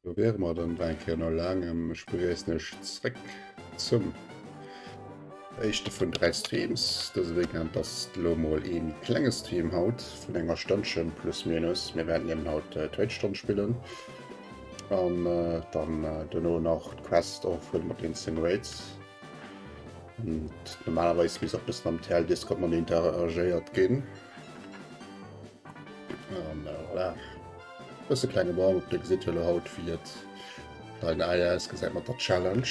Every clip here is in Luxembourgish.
Do wiere mer dann eng Kéier no laangem. Ech begréissen iech zréck zum éischte vun 3 Streams. Dëse Weekend ass et elo mol ee méi klenge Stream haut vun enger Stënnchen plus minus. Mir wäerten eben haut d'Raid-Stonn spillen an dann dono nach d'Quest ofhuelen mat den 10 Raids. An normalerweis misst och bëssen am TL Discord mat interagéiert ginn. An voilà. Bësse klenge Warm-up, Dir gesitt jo elo haut wéi et bei den Eier ausgesäit mat der Challenge.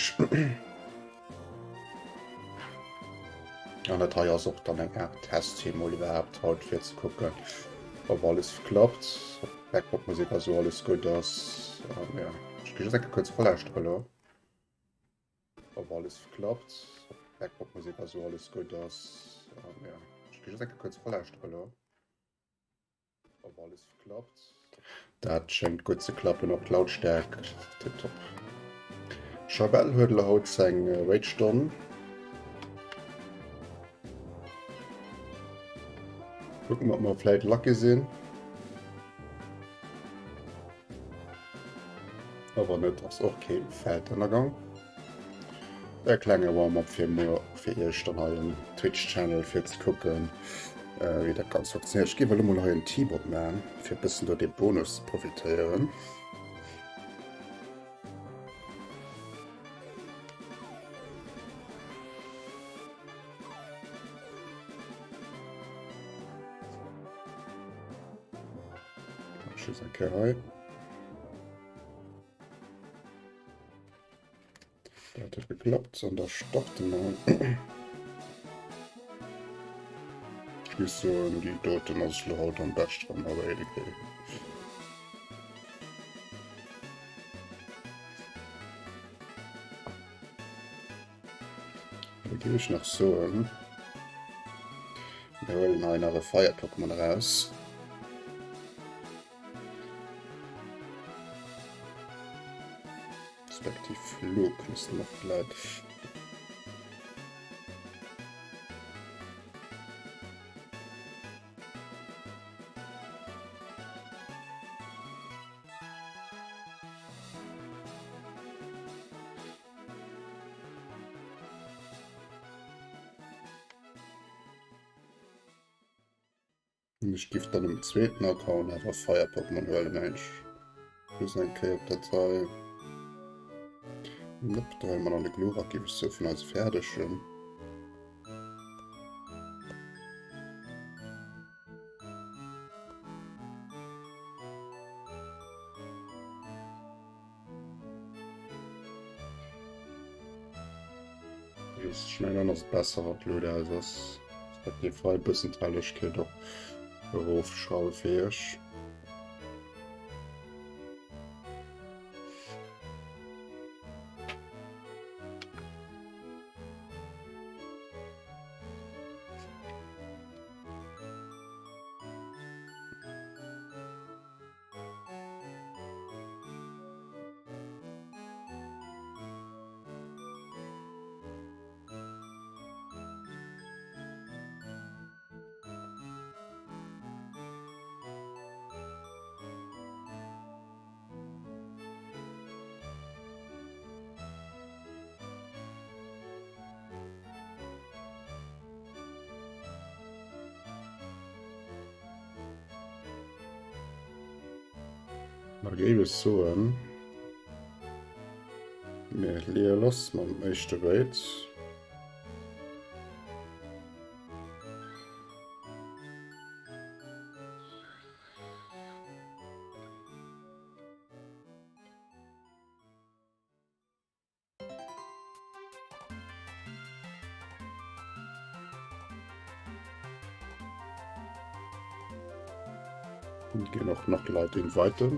An dat hei ass och dann eng Art Test-Team mol iwwerhaapt haut fir ze kucken, ob alles klappt, ob d'Background-Musek a sou alles gutt ass. An ja, ech gi just eng Kéier kuerz eralauschteren elo. Ob alles klappt, ob d'Background-Musek a sou alles gutt ass. An ja, ech gi just eng Kéier kuerz eralauschteren elo. Ob alles klappt. Dat schéngt gutt ze klappen, och d'Lautstärk tiptop. Charbel huet elo haut seng Raid-Stonn. Kucken, ob mer vläit lucky sinn. A wann net, ass och kee Weltënnergang. E klenge Warm-up fir muer fir iech dann hei um Twitch-Channel fir ze kucken, wéi dat Ganzt funktionéiert. Ech géif elo mol hei en T-Bot maachen, fir e bëssen do dee Bonus ze profitéieren. Just eng Kéier hei. Dat huet geklappt an da starte mer. Ech muss soen, déi doten ass elo haut am beschten am Raid kréien. Da géif ech nach soen, mir huelen hei nach e Feier-Pokémon eraus. Respektiv Flug müssen wir vielleicht. Ech giff dann um zweeten Account awer Feier-Pokémon huelen, mengen ech. Just eng Kéier op dat hei. Nope, da huele mer dann de Glurak, giff ech soen, vun eise Fäerdegen. Ech mengen dann ass et besser wat elo dat ass. Dat dee Fall bëssen d'Hellegkeet och erofschrauwe fir iech. Da géif ech soen, mir leeë lass mam éischte Raid. Und gehen auch noch Leute in weiter.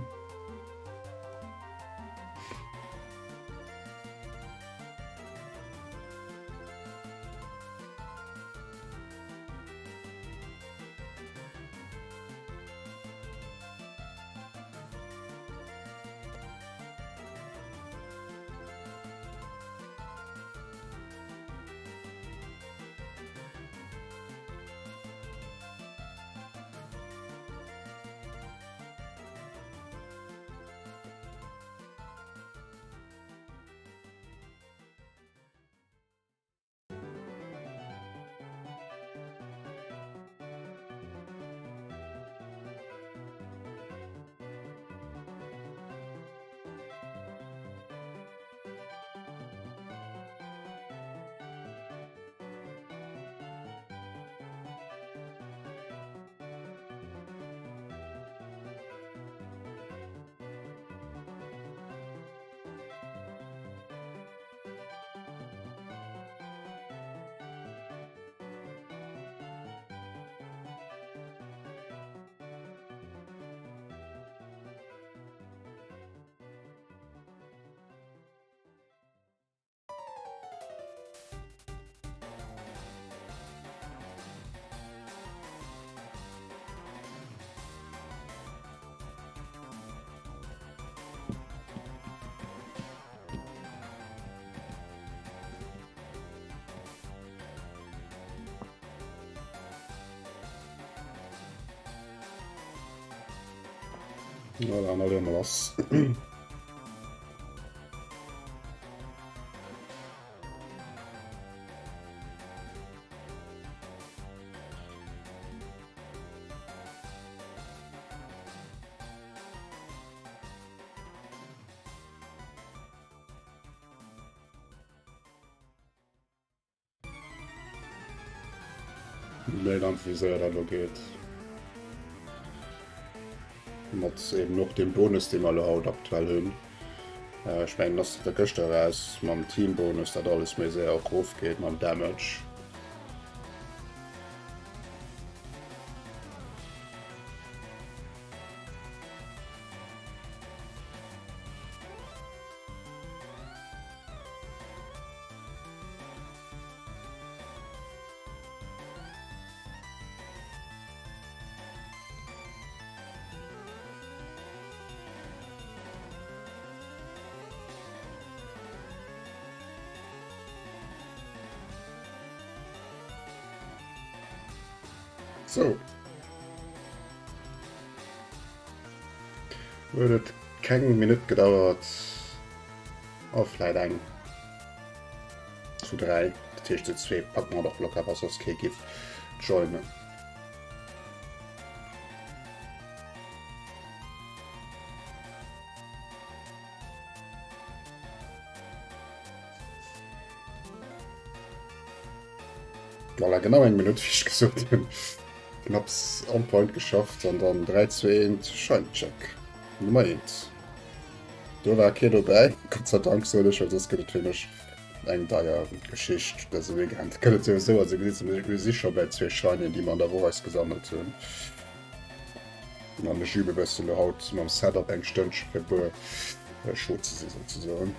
Voilà, an alle emol lass. Méi lang wéi séier dat lo geet. Mat eben och dem Bonus, dee mer elo haut aktuell hunn. Äh, ech mengen, ass der gëschter eraus mam Teambonus, dat alles méi séier och erofgeet mam Damage. So. Huet et keng Minutt gedauert. Oh, vläit eng zu 3. Dat heescht zu zwee packe mer och locker, wa soss kee giff joinen. Voilà, genau eng Minutt, wéi ech gesot hunn. Knapps on point geschafft an dann 3, 2, 1, Shine-Check. Nummer 1. Do war kee dobäi, Gott sei Dank soen ech, well soss gëtt et fir mech eng deier Geschicht dëse Weekend. Gëtt et souwisou, also gesitt mir si scho bäi zwee Shinen, déi mer an der Woch eis gesammelt hunn. An ech übe bëssen elo haut mam Setup eng Stënnche fir puer scho ze si souzesoen.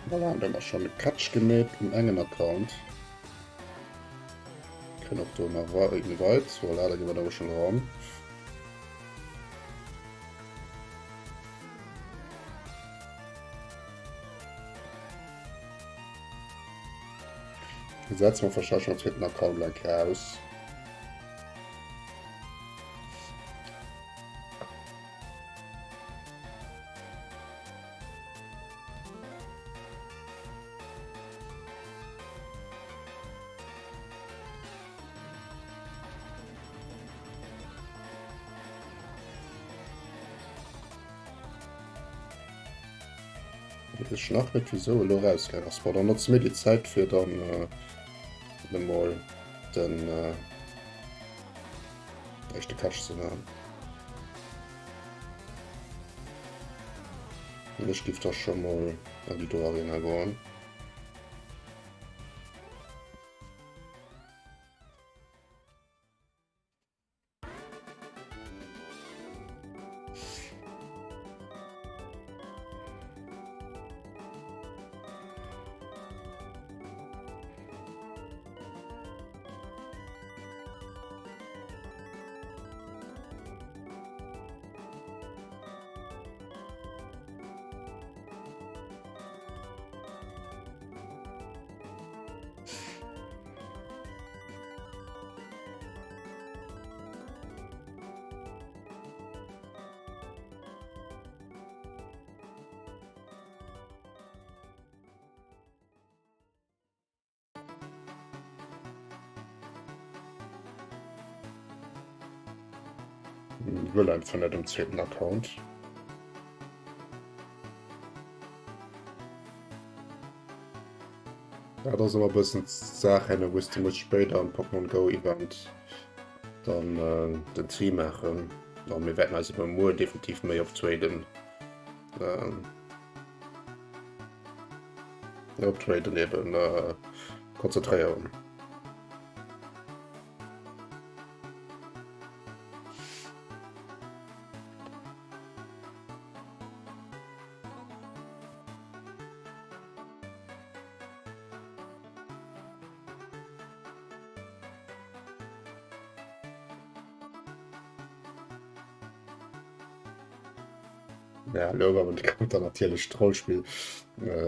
Voilà, da hu mer schonn e Catch gemeet um engen Account. Kréien och do nach Invite. Voilà, da gi mer da schonn eran. Setzen wir wahrscheinlich am zweiten Account eng Kéier aus. Weess ech nach net wieso elo rausgaang ass. Bon, dann notze mir déi Zäit fir dann äh, emol den äh, éischte Catch ze maachen. An ech giff da scho mol an déi do Arena goen. Wëll einfach net um zweeten Account. Dat ass ëmmer bëssen d'Saach herno, wou s de muss spéider am Pokémon Go Event dann äh, den Tri maachen. An mir wäerten eis iwwer muer definitiv méi op Traden äh, op Traden eben äh, konzentréieren. Ja, elo awer kommt dann natierlech d'Rollspill.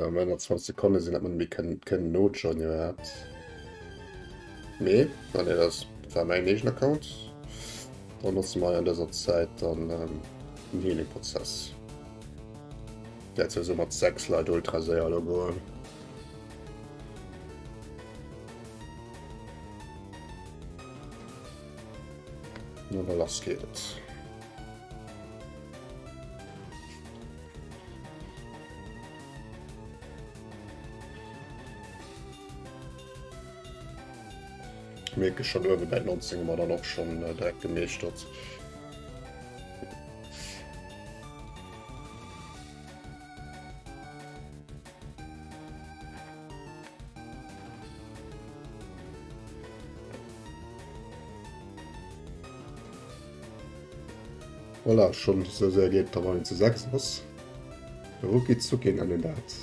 Am ënner 20 Sekonne sinn, dat man méi kënnen kënnen nojoinen iwwerhaapt. Mee, ah nee, dat war mäin eegenen Account. Dann notze mer an dëser Zäit dann den Healing-Prozess. Wäert souwisou mat 6 Leit ultra séier elo goen. No da lass geet et. Mierke schon uewe bei 19 hu mer dann och schon äh, direkt gemeeschtert. Voilà, schon sou séier geet da wann een zu 6 ass. Rucki zucki nennen dat.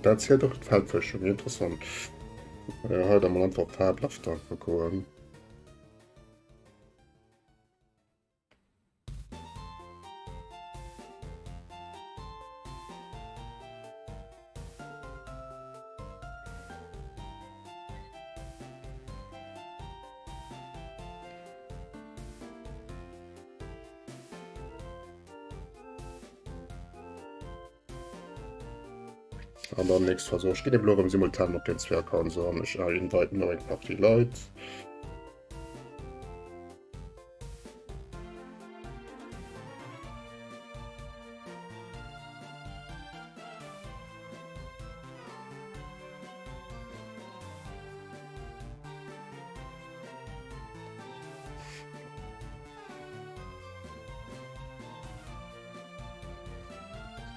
Dat zielt och d'Feldfuerschung, interessant. Ja, hei da mal einfach fabelhaft einfach goen. An dann nächst Versuch. Ech ginn eben elo erëm simultan op den zwee Accounts an ech inviten nach eng Partie Leit.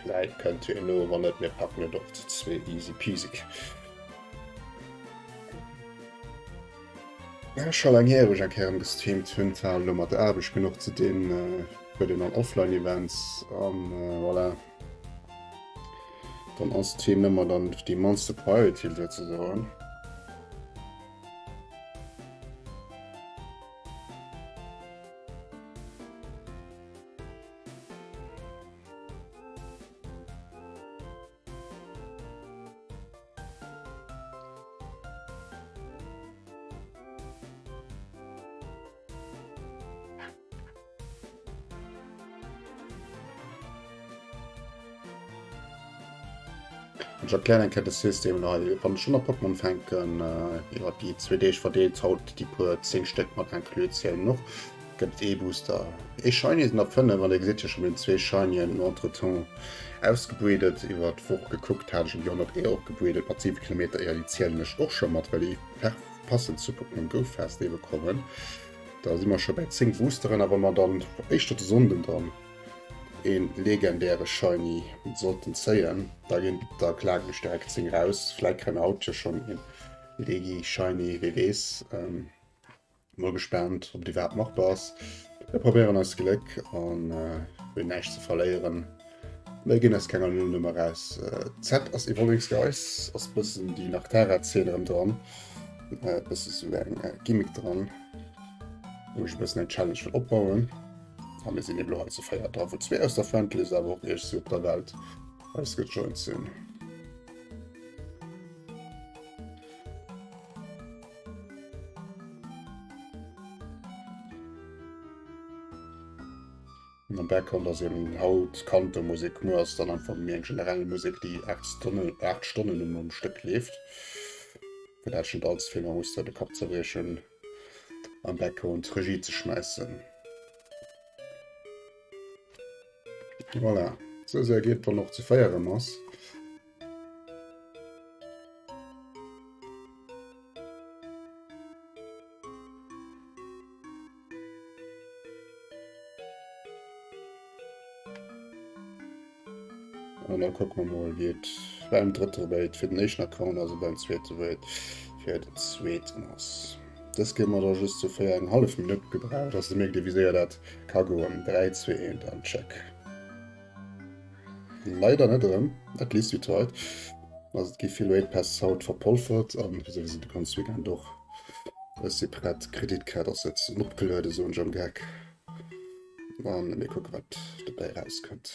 Vläit kënnt jo een no, wann net, mir packen et och zu zwee easy peasy. Ja, scho laang hier, wou ech eng Kéier erëm gestreamt hunn. Et war elo mat der Aarbecht genuch ze dinn, bei den Offline-Events an voilà. Dann ass Stream nëmmer dann déi mannste Priority souzesoen. Ech erklären eng Kéier de System hei. Wann ech schon a Pokémon fänken, äh, iwwer déi zwee Deeg verdeelt, haut déi puer 10 Stéck mat inclus zielen och, gëtt et ee Booster. Ee Shiny sinn der 5 an Dir gesitt jo schon, mir hunn zwee Shinyen no entretemps ausgebreedet. Iwwer d'Woch gekuckt hat ech ëm déi 100 Eeër och gebreedet mat 7 Kilometer Eeër. Déi zielen ech och scho mat, well déi passend zu Pokémon Go Fest ebe kommen. Da si mer scho bäi 10 Boosteren a wa mer dann éischter de Sonnden dann een legendäre Shiny sollten zéien, da ginn da klaken ech direkt 10 raus. Vläit kréie mer haut jo schonn een Legi Shiny, wee weess. Ähm, mol gespaant, ob déi iwwerhaapt machbar ass. Mir probéieren eist Gléck an äh, hunn näischt ze verléieren. Mir ginn eis kenger Nullnummer raus. Äh, Z ass Evolving Skies, ass bëssen déi Nachtara-Zeen erëm dran. Äh, bësse sou eng äh, Gimmick dran, wou ech e bëssen eng Challenge wëll opbauen. A mir sinn eben elo hei zu 4 dra, wou zwee aus der Friendlist, awer och iech sou op der Welt eis gejoint sinn. An am Background ass eben haut Kanto-Musek, muer ass dann einfach méi eng generell Musek, déi 8 Stonnen, 8 Stonnen um Stéck leeft. Fir dat ech net allze vill mer muss de Kapp zerbriechen. am Background d'Regie ze schmäissen. Voilà, sou séier geet et wann och ze féierem ass. An da kucke mer mol, wéi et beim drëtte Raid fir den éischten Account ass a beim zweete Raid fir den zweeten ass. Dës Kéier hu mer da just sou 4 eng hallef Minutt gebraucht, also da mierkt Dir, wéi séier dat ka goen. 3, 2, 1 an check. Leider net erëm, at least we tried. Also et gi vill Raid Passes haut verpolfert an souwisou de ganze Weekend och. Ech si prett, d'Kreditkaart ass souzesoen opgelueden, soen ech am Geck. An mir kucke wat dobäi rauskënnt.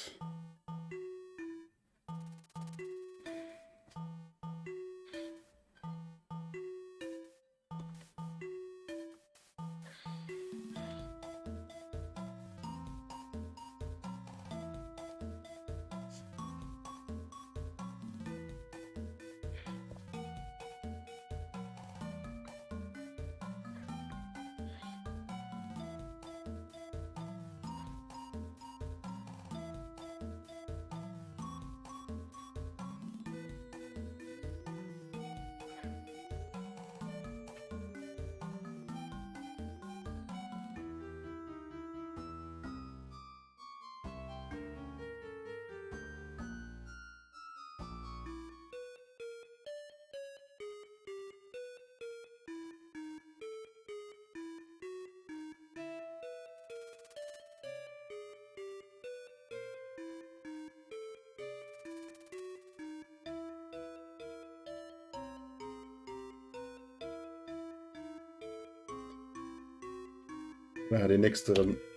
Ja, den nächste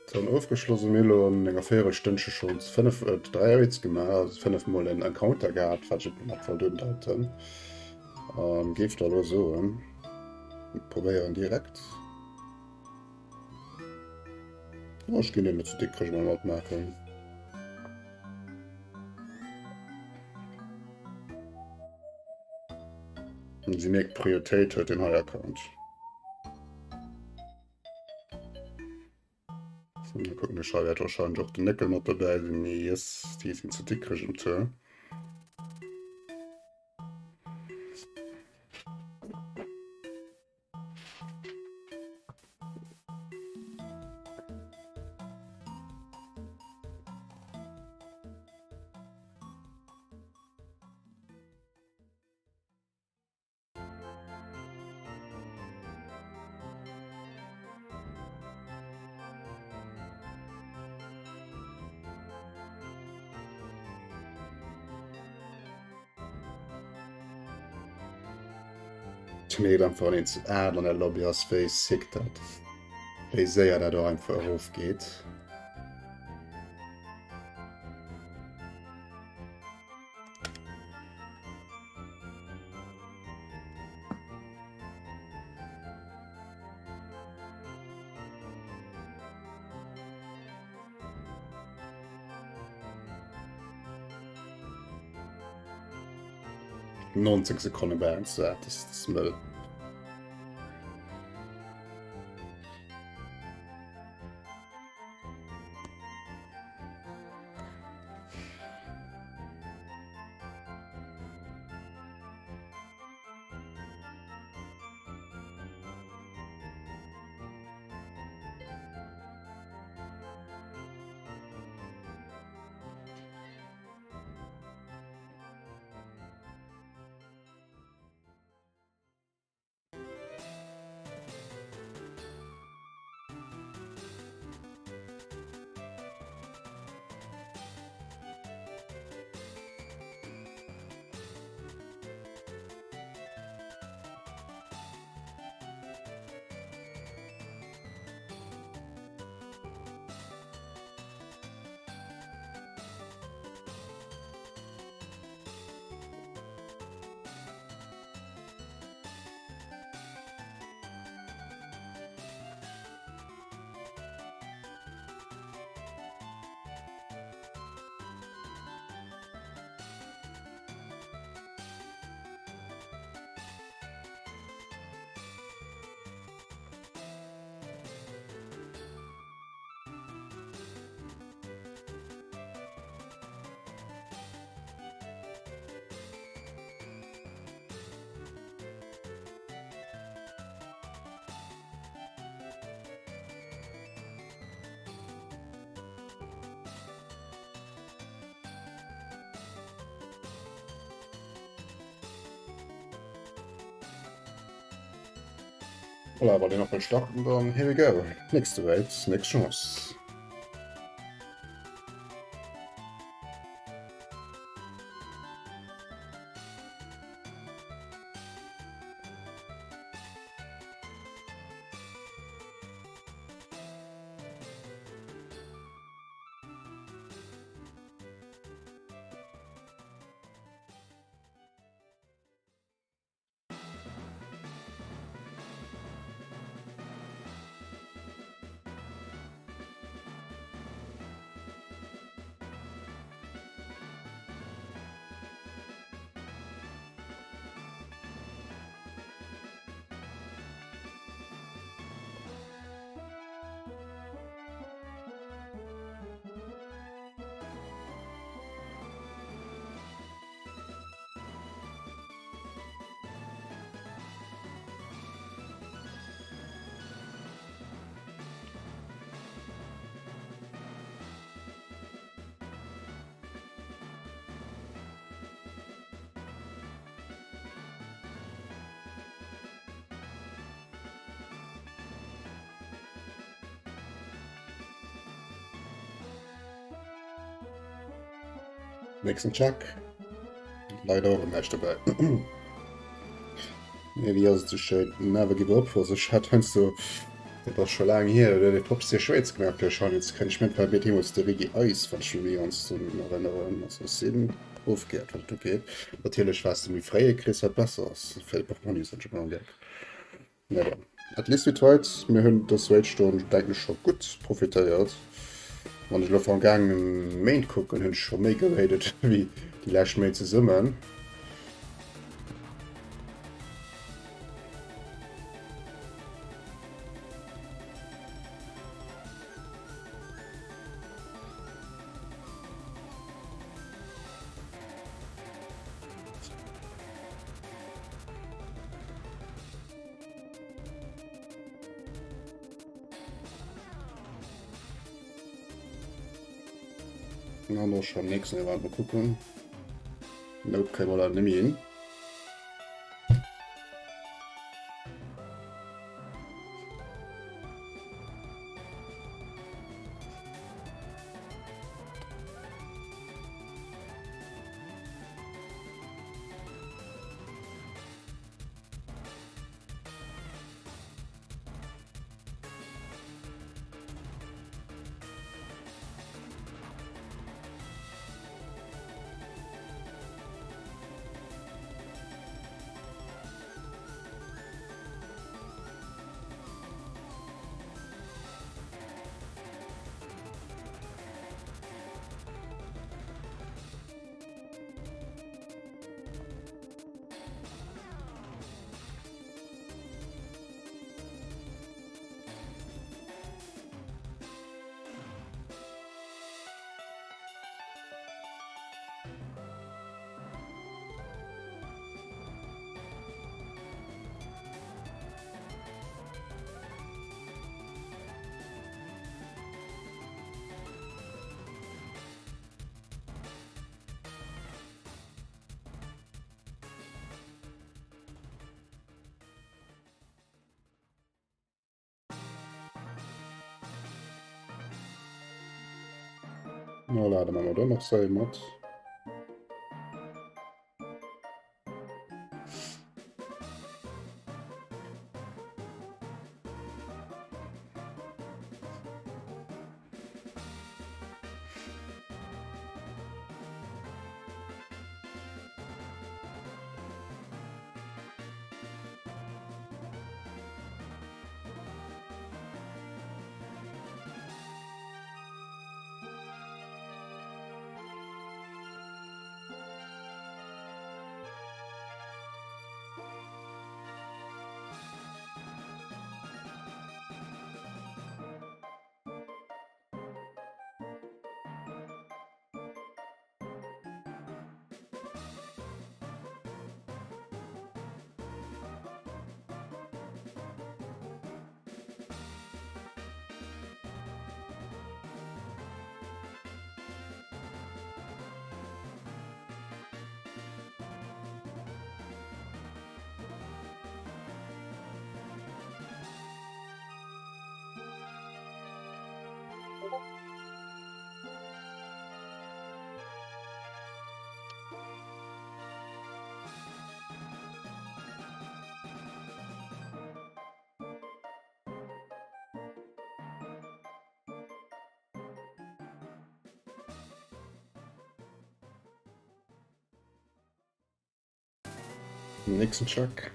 Turn ofgeschlossen. Mir elo an enger Véierelstënnche schonns 5, äh, 3 Raids gemaach, also 5 mol en Encounter gehat, wat ech net wollt undeiten. Ähm, géif da elo soen, probéieren direkt. Oh, ech ginn net zu Dikrech mol matmaachen. Si mierkt Prioritéit huet den hei Account. Mal gucken, ech wäert wahrscheinlich och den Néckel mat dobäi sinn. Yes, déi sinn zu Dikrech um Tour. Mierkt einfach wann een zu 8 an der Lobby ass, wéi sick dat, wéi séier dat och einfach erof geet. Neunzeg Sekonne bei 1 zu 8, das ist Müll. Voilà, wann een nach wëll starten, dann here we go. Nächste Raid, nächst Chance. Nächsten Check. Leider och näischt dobäi. Nee, wéi ass et sou schéin? Never give up. Also ech hat heiansdo, dat ass scho laang hier, do huet ee Popstar Schwäiz gemaach fir Schein. Jetzt kann ech mir bei mir deemools de Rigi Eis, wann ech mech ganz erënneren. Also ech sinn ofgehäert, wat dat ugeet. Natierlech, wat s de méi fréi e kriss, wat besser ass. Fir de Portmonni sot ech ëmmer gär. Mä bon, at least we tried. Mir hunn dës Raid-Stonn, denken ech, scho gutt profitéiert. Wann ech elo vergaangen Méint kucken, hunn ech scho méi geraidet wéi déi lescht Méint zesummen. An och schon nächsten Event mal gucken. Nope, kréie mer leider net méi hin. Voilà, dann machen wir da noch sei mat. Nächsten Check.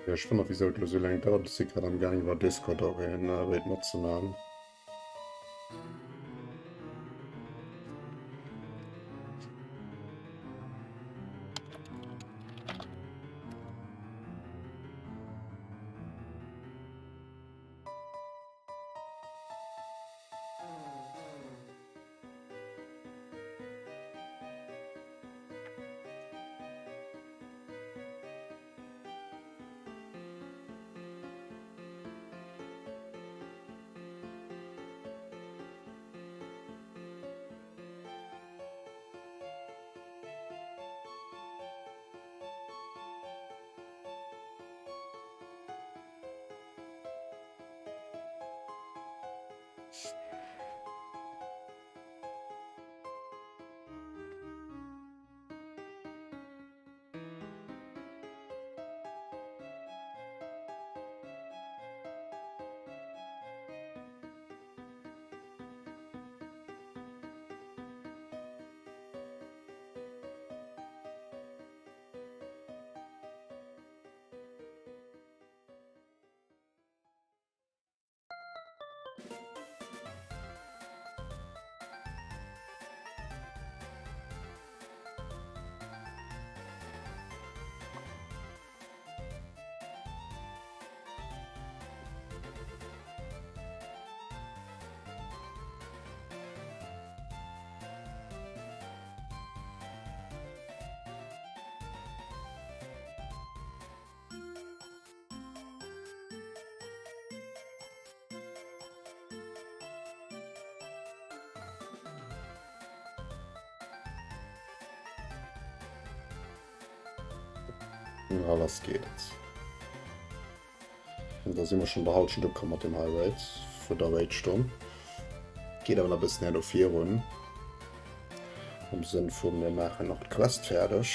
Ja, ech wonnert wisou et lo sou laang dauert. Ech si grad am gaang iwwer Discord och een Raid matzemaachen. A lass geet et. An da si mer schonn der Halschent ukomm mat dem hei Raid, vun der Raid-Stonn. Geet awer nach e bëssen herno virun. Am Sënn vu mir maachen nach d'Quest fäerdeg.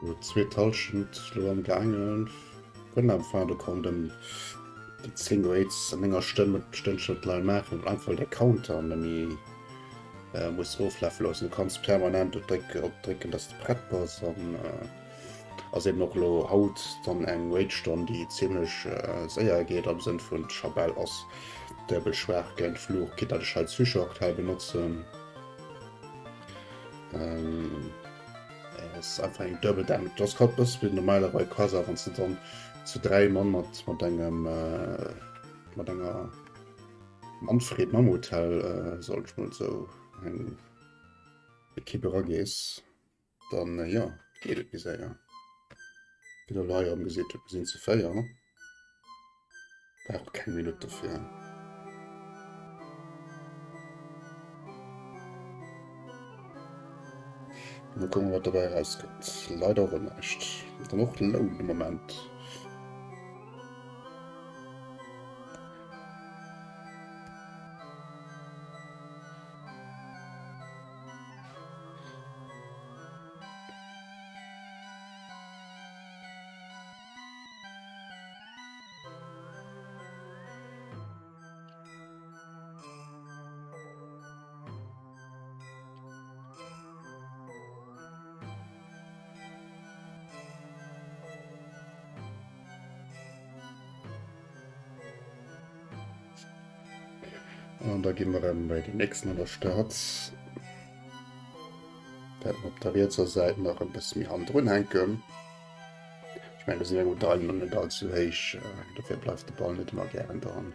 Zweet Halschent lo am gaangen. Kënnt am Fin de compte ëm déi 10 Raids an enger Stënn mat Stënnchen op d'Lei maachen, einfach well de Counter net méi muss oflafe loossen. Du kanns permanent op drécken, op drécken, dass de prett bass an ass eben och lo haut dann eng Raid-Stonn, déi zimmlech séier geet am Sënn vun d'Chabelle ass duebel schwaach géint Fluch, quitte dat ech hei Psycho aktuell benotzen. Ähm, ass einfach eng Double Damage. Das kann bësse wéi normale Rayquaza, wann du dann zu 3 Mann mat mat engem äh, mat enger Manfred Mammutel äh, soll ich mal so eng Ekipp eragees, dann äh, ja geet et méi séier. Wéi der hei erëm gesitt, mir sinn zu 4. Brauch och keng Minutt dofir. Mal kucken, wat dobäi erauskënnt. Leider och näischt. Dann och low de Moment. An da gi mer erëm bei déi nächsten an der Stad. Wäerten op der rietser Säit nach e bësse méi hannendrun hänken. Ech mengen, do sinn eng Deilen an net allzu héich, dofir bleift de Ball net ëmmer gären dran.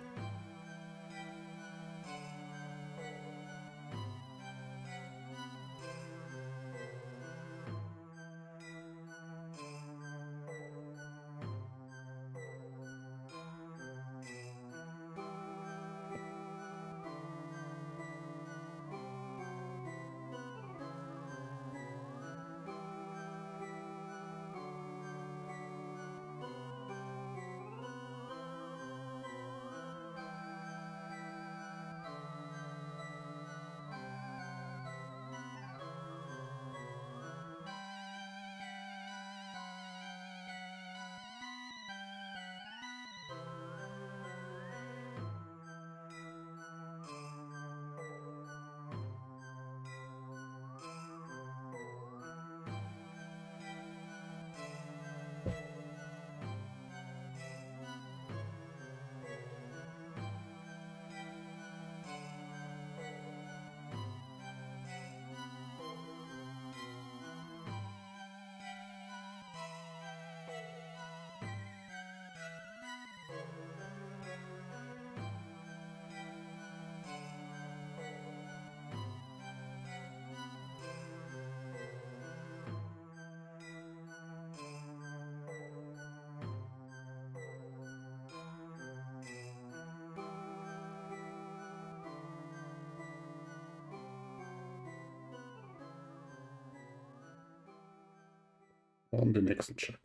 An den nächsten Check.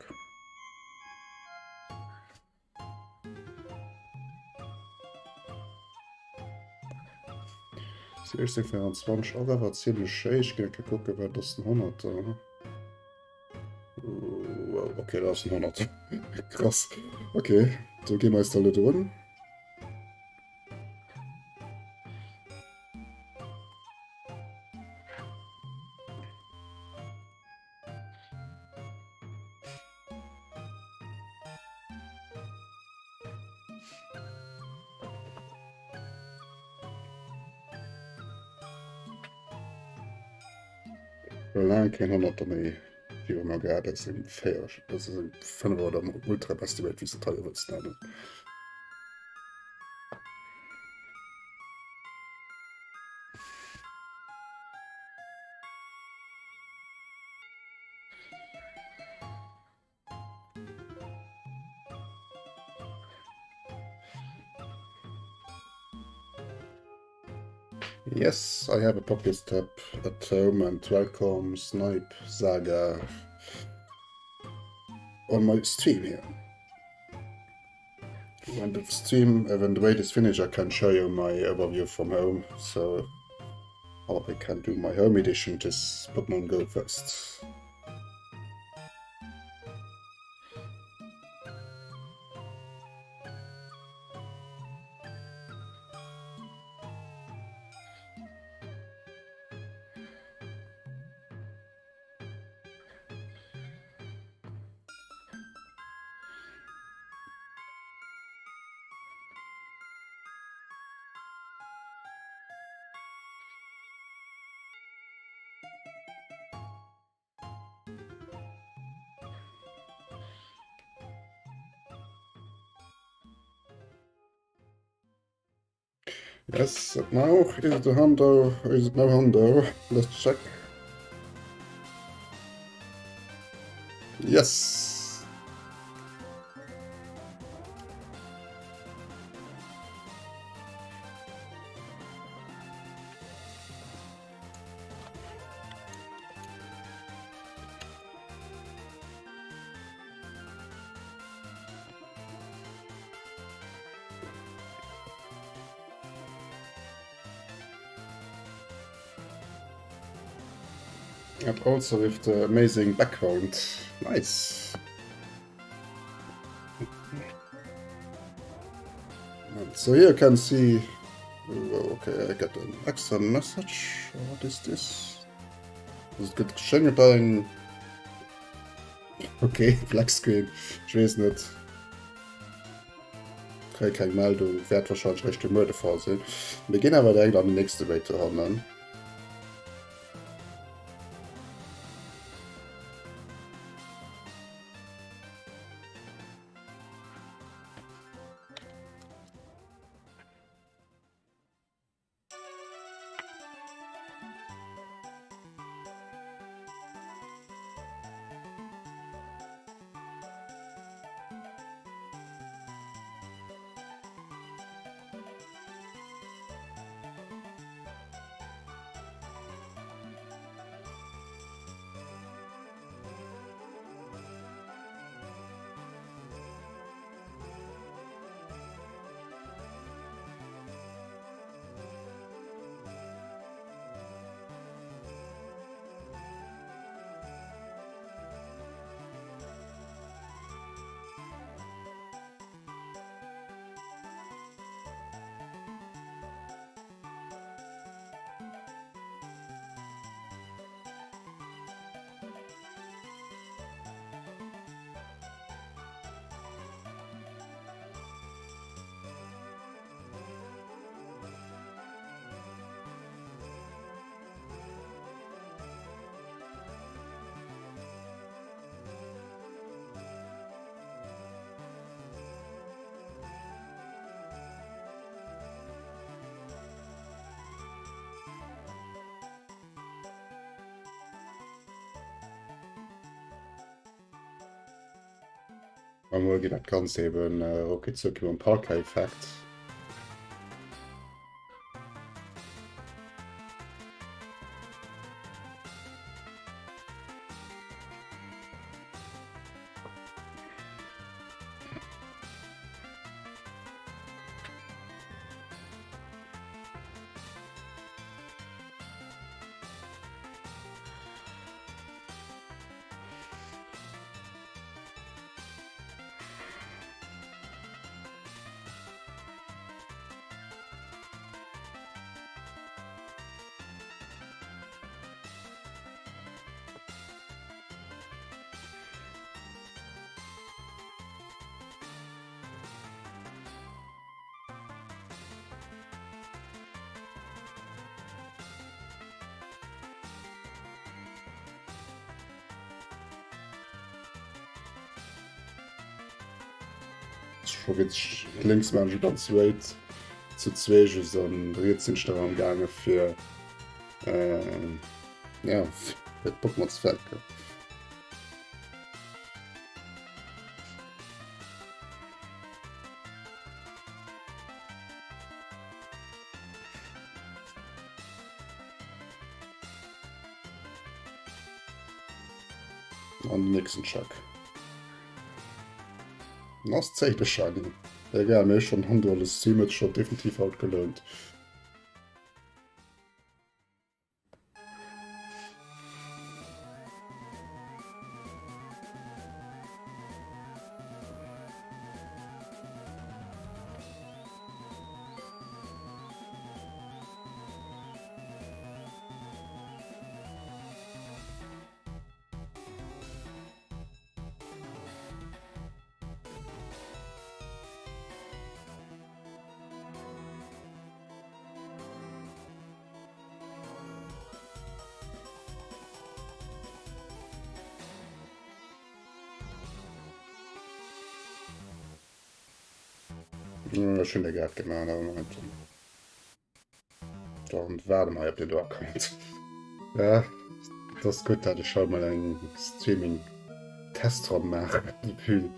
Si 1624 ass awer ziemlech schéi. Ech géing eng kucken, wat ass den 100er? Wow, okay, dat ass den 100. Krass. Okay, do gi mer eis da lo drun. Laang keng Honnerter méi viru mer gehat, dat sinn 4, dat ass eng 5 oder ultra beste Welt, wéi s de d'hei wëlls nennen. Yes, I have a Pokéstop at home and welcome Snipe Saga on my stream here. When the stream, uh, when the raid is finished, I can show you my overview from home. So I can do my home edition, just Pokemon Go first. Yes, and now is the Hundo, is it no Hundo? Let's check. Yes! And also with the amazing background. Nice. And so here you can see... Okay, I get an extra message. What is this? Es gëtt geschéngt eng... Okay, Black Screen. Ech weess net. Kréie keng Meldung. Wäert wahrscheinlech réischt de Muer de Fall sinn. Mir ginn awer direkt an den nächste Raid dohannen. A muer geet dat Ganzt eben rucki zucki mam Parker-Effekt. Scho witzeg, lénks maan ech e ganz Raid zu zwee just an riets sinn ech nach am gaange fir ja fir d'Pokémon ze fänken. An den nächsten Check. Ass zéi de Shiny. Egal, mir schon Hand alles Stream huet schon definitiv haut gelount. Ech hunn der grad gemaach, awer Moment. Dann waarde mer hei op den do Account. Ja, dat ass gutt, dat ech haut mol eng Streaming Testronn maachen.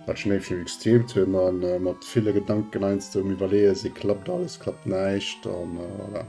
Wat schon éif gestreamt hunn an äh, mat ville Gedanken heiansdo um Iwwerleeë si klappt alles, klappt näischt an äh, voilà.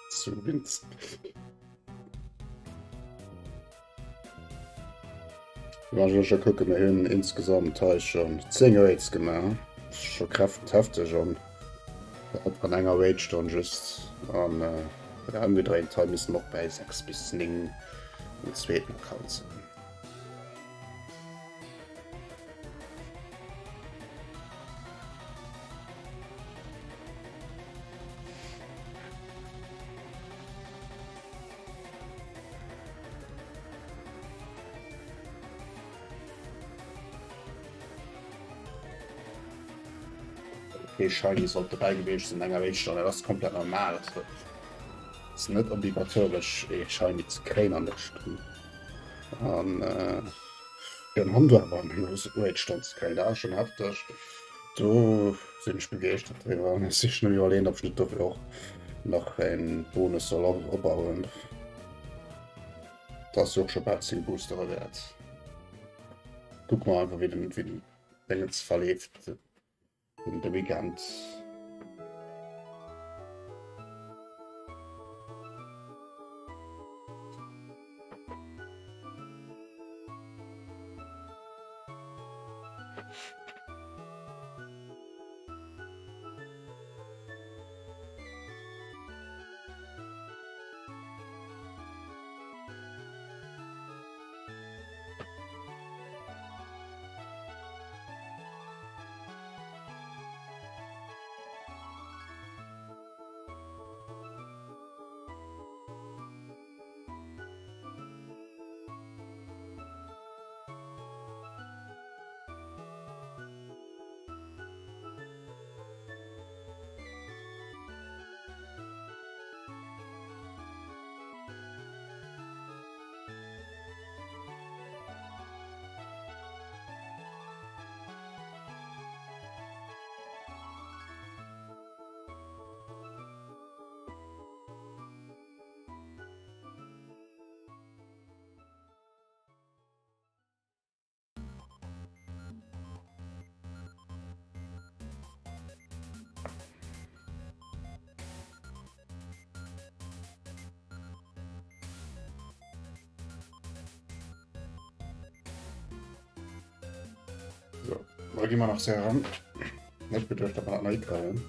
Zu Winz. Wann kucke mir hunn insgesamt hei schon 10 Raids gemaach. Scho kräft hefteg an an enger Raid-Stonn just an äh, ëmgedréint hei missen och bei 6 bis 9 um zweeten Account sinn. Okay, Shiny sollt dobäi gewiescht sinn enger Raid-Stonn, dat ass komplett normal. Also, ass net obligatoresch ee Shiny ze kréien an der Stonn. An äh, fir en Hundo awer an enger Raid-Stonn ze kréien, dat ass schon hefteg. Do sinn ech begeeschtert driwwer. Ech si schon iwwerleeën, ob ech net dofir och nach en Bonus soll opbauen. Dat ass jo och scho bal 10 Boostere wäert. Kucke mer einfach, wéi den, wéi den Dingens verleeft, den, de Weekend. Da gi mer nach séier ran. Net geduecht, datt mer dat nach hikréien.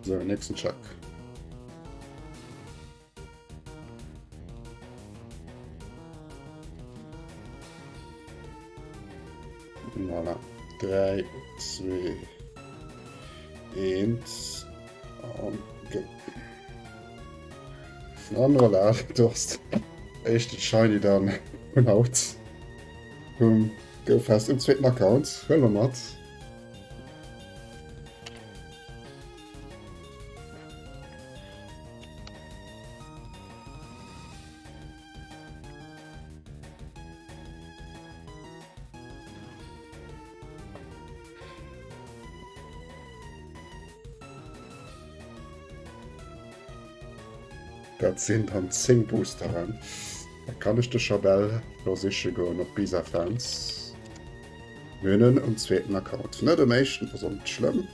So, nächsten Check. Voilà. 3, 2, 1 an go. An voilà, du hast éischten Shiny dann vun haut. Um GoFest um zweeten Account. Huele mer mat. Dat sinn dann 10 Boosteren. Da kann ech de Chabel lo siche goen op Bisa Fans. Mir hunn en um zweeten Account. Net um éischten, ass och net schlëmm.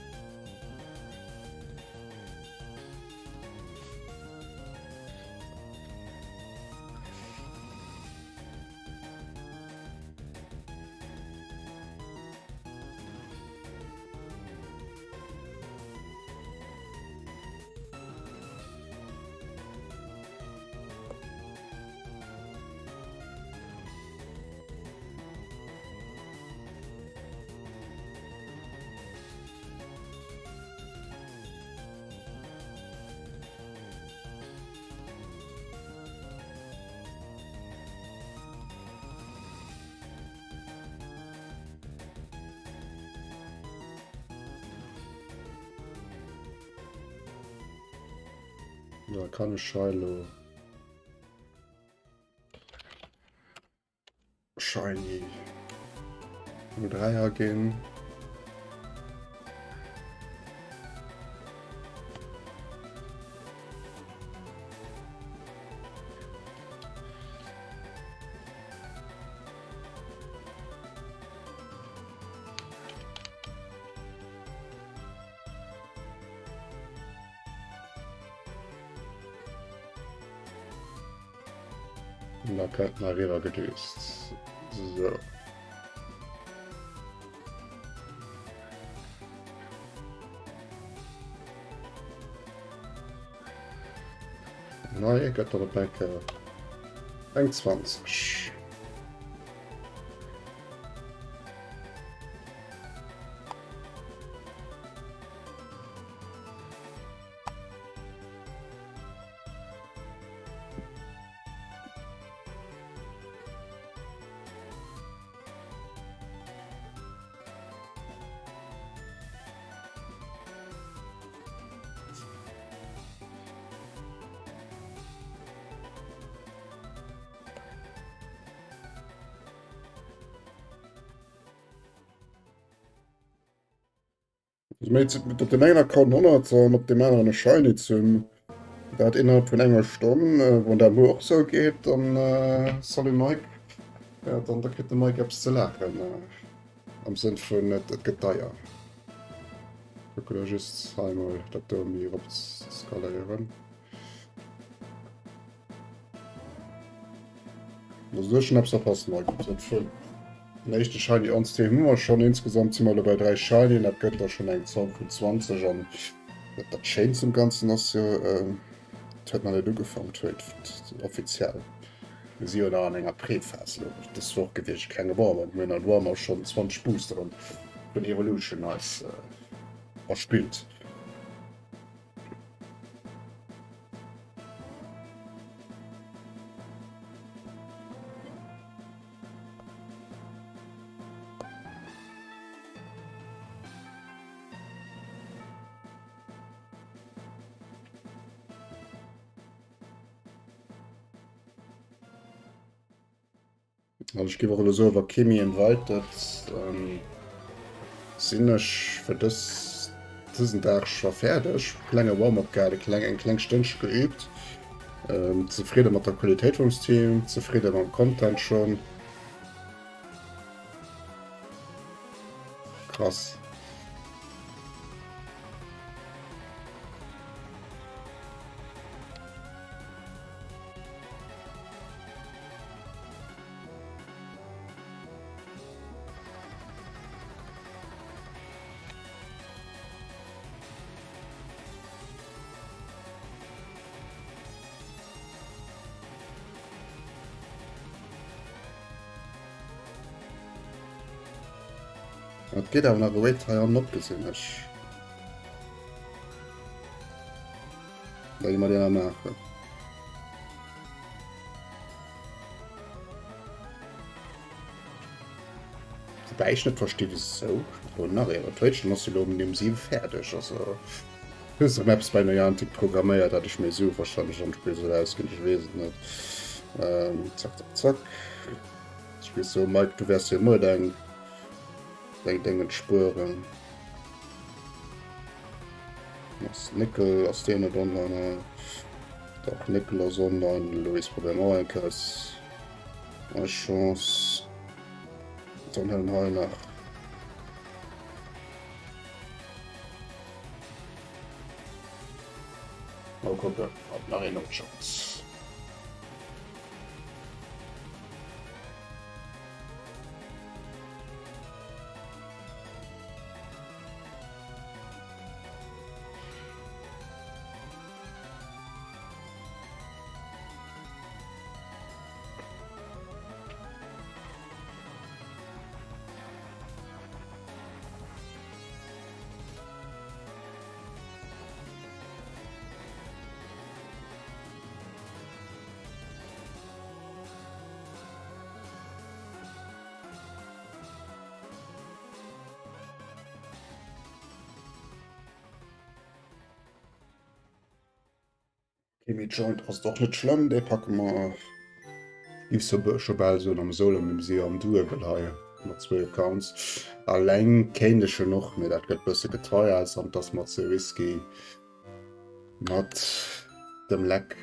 Da kann ech hei lo Shiny 03er ginn. Und da könnten wir rüber gedüst. So. Nei gëtt der op eng Kéier eng 20. Op dem engen Account 100 an op dem aneren e Shiny ze hunn, dat innerhalb vun enger Stonn. Wann dat muer och sou geet, dann salut Mike, dann da kritt de Mike eppes ze laachen am Sënn vun et gëtt deier. Kucke da just hei mol dat do méi erop skaléieren. Also du hues schon eppes verpasst, Mike. Am Sënn vun den éischte Shiny ons Team hu mer schon. Insgesamt si mer elo bei 3 Shinyen, dat gëtt da schon eng Zomm vun 20 an dat Schéinst um Ganzen ass jo, et huet nach net ugefangen, et huet offiziell. Mir si jo nach an enger Prephase elo. Dës Woch gëtt iech e klenge Warm-up. Mir hunn an Warm-up schonn 20 Boosteren vun Evolution eis erspillt. Also ech géif och elo soen, wa kee méi invited, sinn ech fir dës, dësen Dag scho fäerdeg. Klenge Warm-up gehat, e kleng, eng kleng Stënnche geübt. Zefridde mat der Qualitéit vum Stream, zefridde mam Content schonn. Krass. Et geet awer nach e Wait hei an op gesinn ech. Wéi mer déi maachen. Wobei ech net versti wieso lo nach een Rotation ass lo um dem 7 fäerdeg also hues erëm eppes bei Niantic programméiert dat ech méi Sue wahrscheinlech am Spill soll ausginn ech weess et net ähm, zack zack zack ech weess so Mike du wäers jo muer deng deng Déngen spueren ass Nickel ass deen net online dach Nickel ass online Louis probéieren och eng Kéier eis Chance Dann hëllen hei nach. Mal gucken, ob nach een opschafft. Kimi Joint ass och net schlëmm, dee packe mer giff scho scho bal soen am Solo, mee mir si jo am Duebel hei mat zwou Accounts. Alleng kéint ech en och, mee dat gëtt bësse geteiert an et ass mer ze risky mat dem Leck.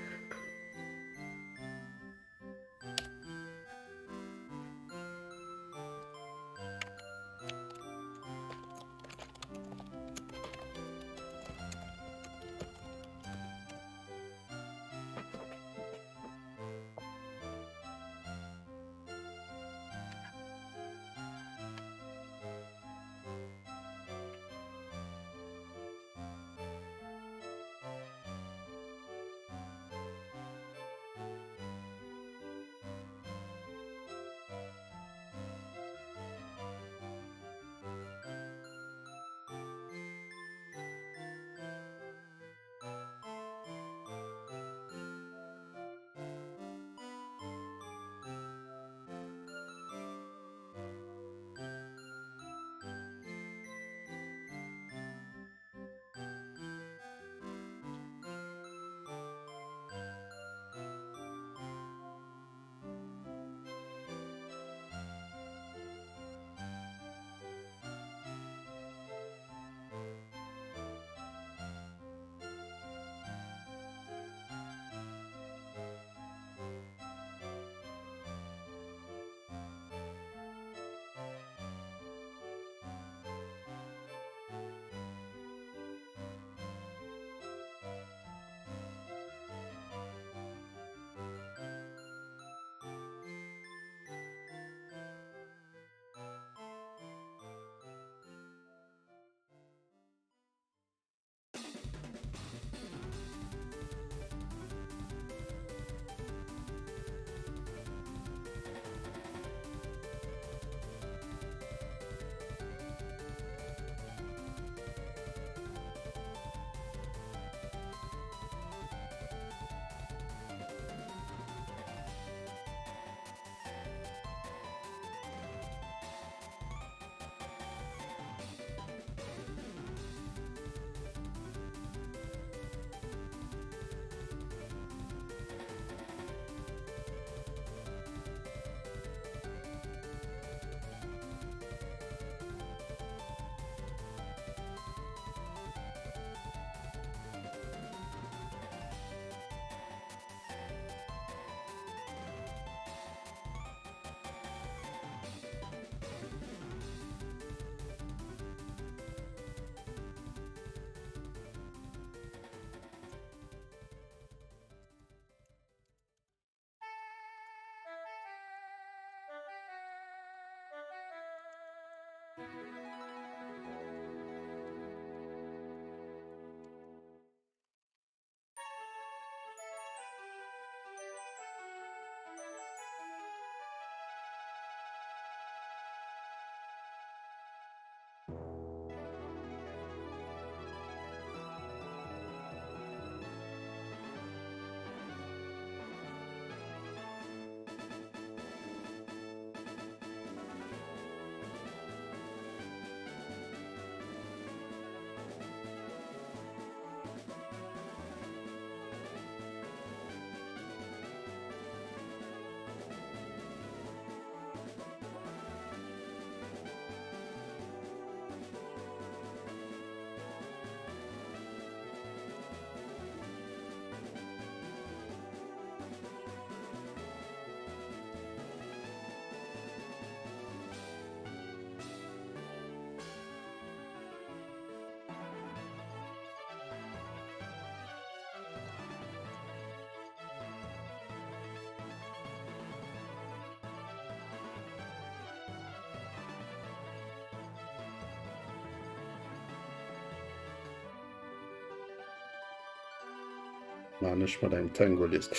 Maan ech mat engem Tango List.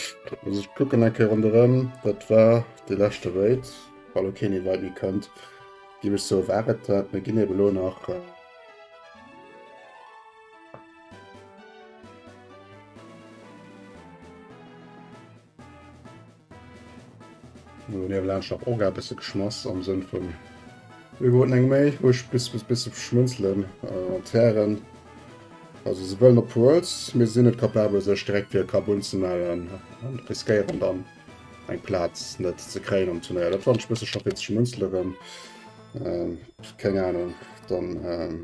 Also ech kucken eng Kéier ronderëm. Dat war de leschte Raid. Wa lo keen Invite méi kënnt, géif ech soe war et dat. Mir ginn eben elo nach. Lo niewelaanscht nach Orga e bësse geschmass am Sënn vun mir wollten eng méi, wou ech bis bis bësse schmunzelen an d'Hären. Also se wëllen op Worlds, mee se sinn net capabel sech direkt fir e Cup unzemellen an riskéieren dann eng Plaz net ze kréien am Turnéier. Dat fand ech bësse scho fir ze schmunzele rëm. Ähm, keng Ahnung, dann ähm,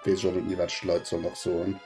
weess ech och net méi wat ech de Leit soll nach soen.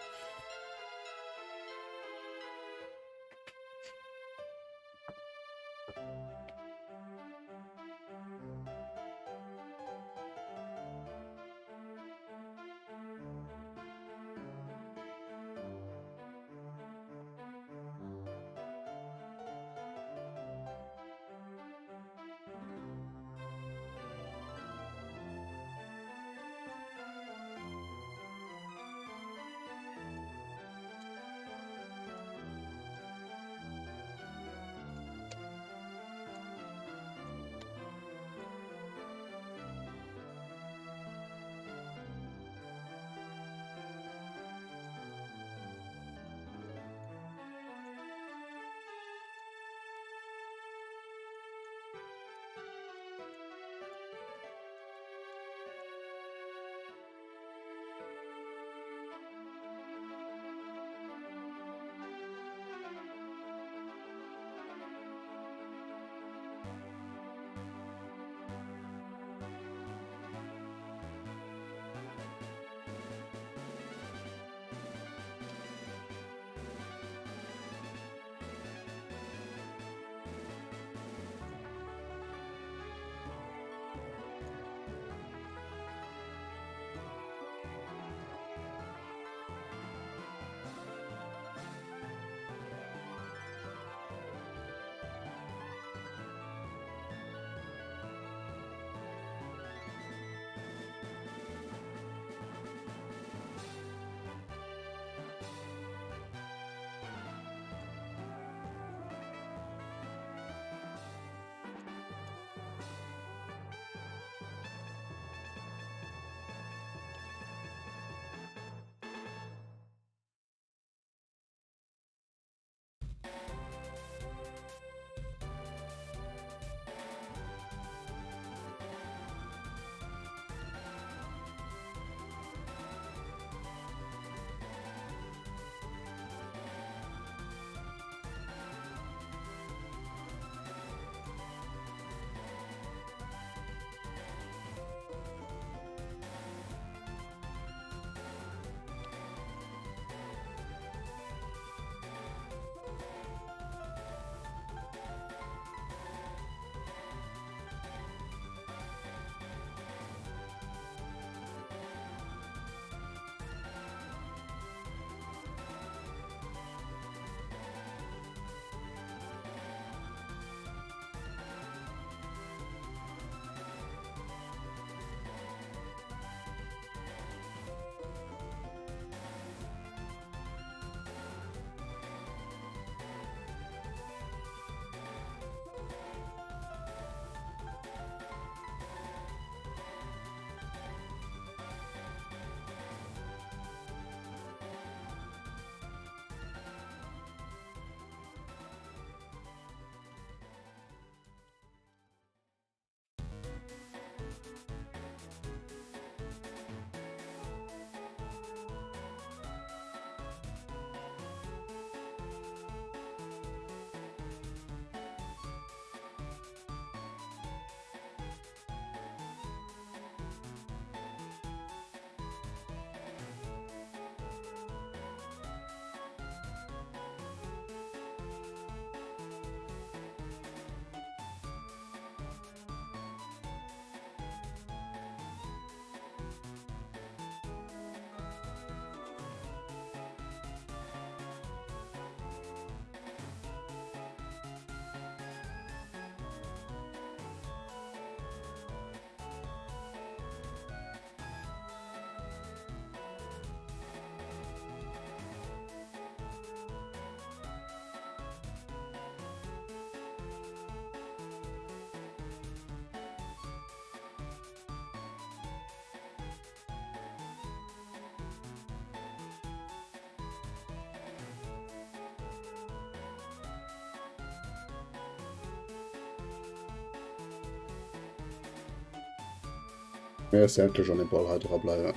Mee ech endlech an den Ball hei dra bleiwen.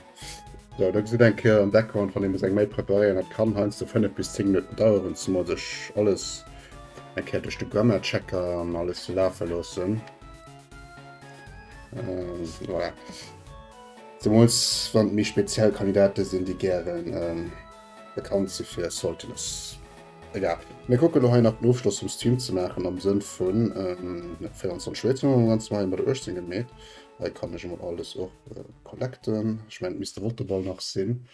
So, da gesitt eng Kéier am Background, wann ee muss eng Mail preparéieren, dat kann heiansdo 5 bis 10 Minutten daueren, zumal sech alles eng Kéier duerch de Grammar Checker an alles ze lafe loossen. Ähm, voilà. Zemools wann et méi speziell Kandidate sinn, déi gären ähm, bekannt si fir Saltiness. Egal. Mir kucken elo hei nach den Ofschloss vum Stream ze maachen am Sënn vun ähm, 24 Schwäiz hu mer ganz hei mat der 18 gemeet. Hei kann ech emol alles och äh, collecten. Ech mengen, et misst de Waterball nach sinn.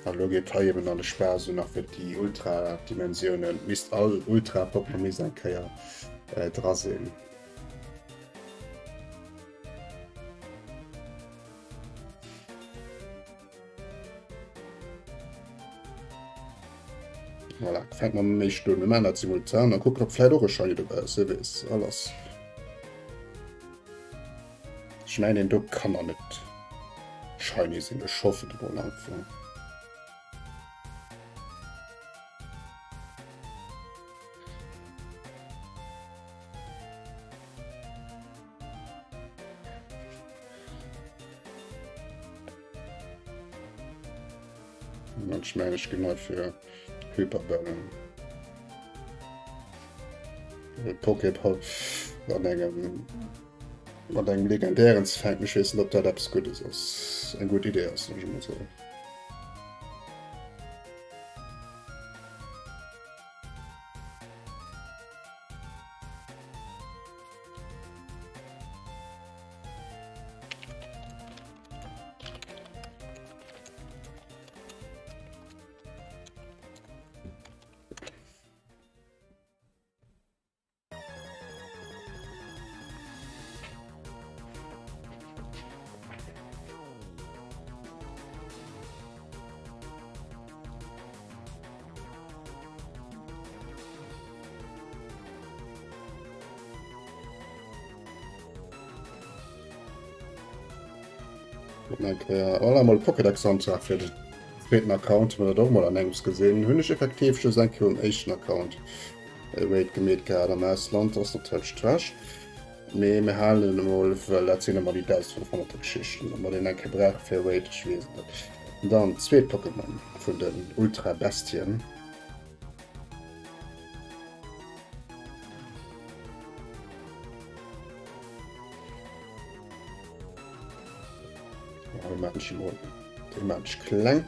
An elo geet hei eben an de Spaass un nach fir déi Ultra-Dimensiounen. Misst all Ultra-Pokémon misst eng Kéier äh, dra sinn. Voilà, fänkt man méi un. Wir machen dat simultan an kucken, ob vläit och e Shiny dobäi ass. Wie weess, alles. Ech mengen, deen do kann nach net shiny sinn. Ech hoffen et mol einfach. Ech mengen, ech ginn hei fir Hyperbällen. Pokéball an engem mat engem legendären ze fänken. Ech weess net, ob dat eppes Guddes ass, eng gutt Idee ass, soll ech emol soen. Voilà, mol Pokédex-Antrag fir den zweeten Account, hu mer dat och mol an engems gesinn. Hunn ech effektiv just eng Kéier um éischten Account e Raid gemeet gehat am Ausland, ass natierlech Trash. Mee mir halen en emol, well dat sinn ëmmer déi 1500er Geschichten, ob mer deen eng Kéier brauche fir e Raid, ech weess et net. Dann zweet Pokémon vun den Ultra-Bestien. Dee maan ech kleng.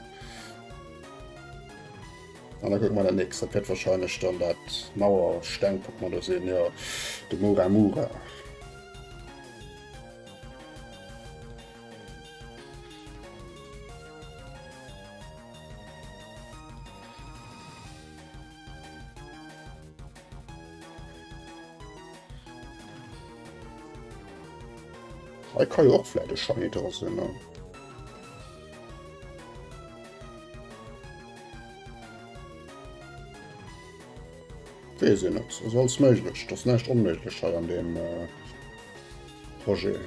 An da kucke mer dat nächst. Dat wäert wahrscheinlech dann dat Mauer-Steng-Pokémon do sinn. Jo, de Muramura. Hei ka jo och vläit e Shiny dra sinn, ne? Weess een net. Ass alles méiglech. Et ass näischt onméiglech hei an deem Projet.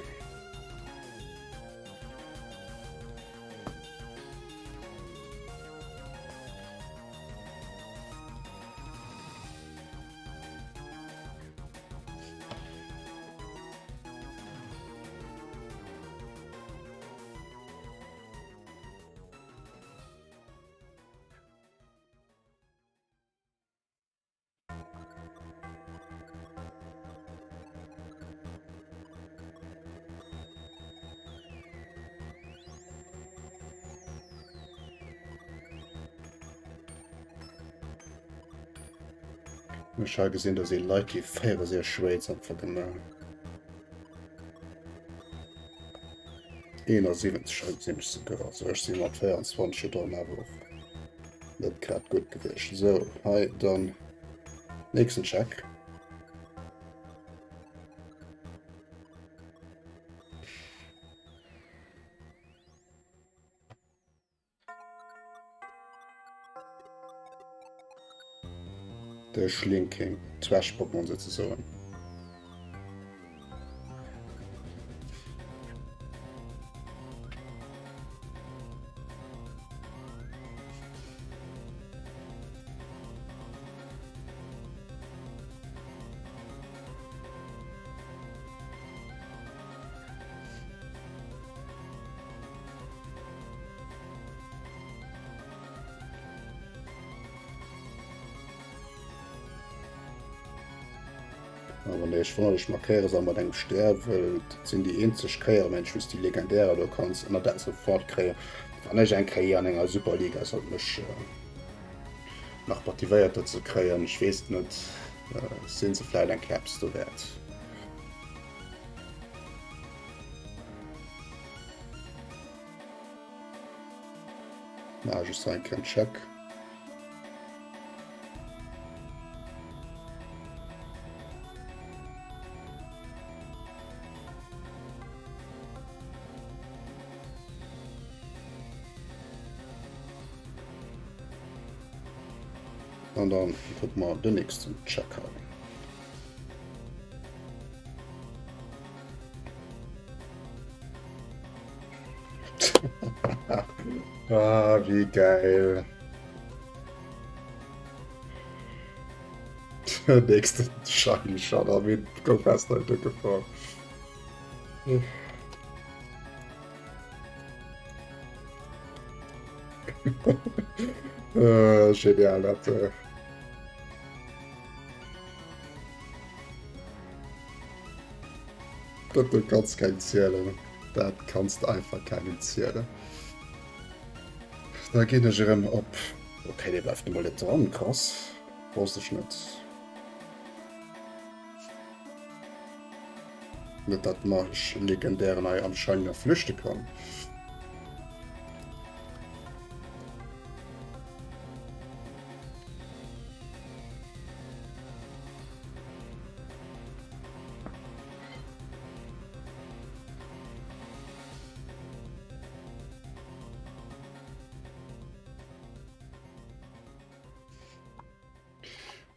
Ech ha gesinn, dass ee Leit déi 64 Raids einfach gemaach. 71 hei gesinn ech souguer, also ech si mat 24 jo dann awer och net grad gutt gewiescht. Sou, hei dann nächsten Check. De Schlinking, Trash-Pokémon souzesoen. A wann der iech wonnert, ech markéiere se all mat engem Stär, wëll dat sinn déi eenzeg Kéieren, mengen ech, wou s déi Legendärer do kanns ënner der Support kréien. Wann ech eng Kéier an enger Superliga sollt mech nach motivéiert dozou kréien, ech weess et net, sinn se vläit eng Kéier eppes dowäert. Na, just hei en Check. An dann kucke mer den nächsten Check an. Ah, wie geil. Nächste Shiny schon, aber mir go fest heute gefahren. Äh, genial, dat. Äh. Dat du kanns keng zielen. Dat kanns de einfach kengem zielen. Da ginn ech erëm op. Okay, dee bleift emol net dran. Krass. Wosst ech net. Net dat mech legendären hei anscheinend nach flüchte kann.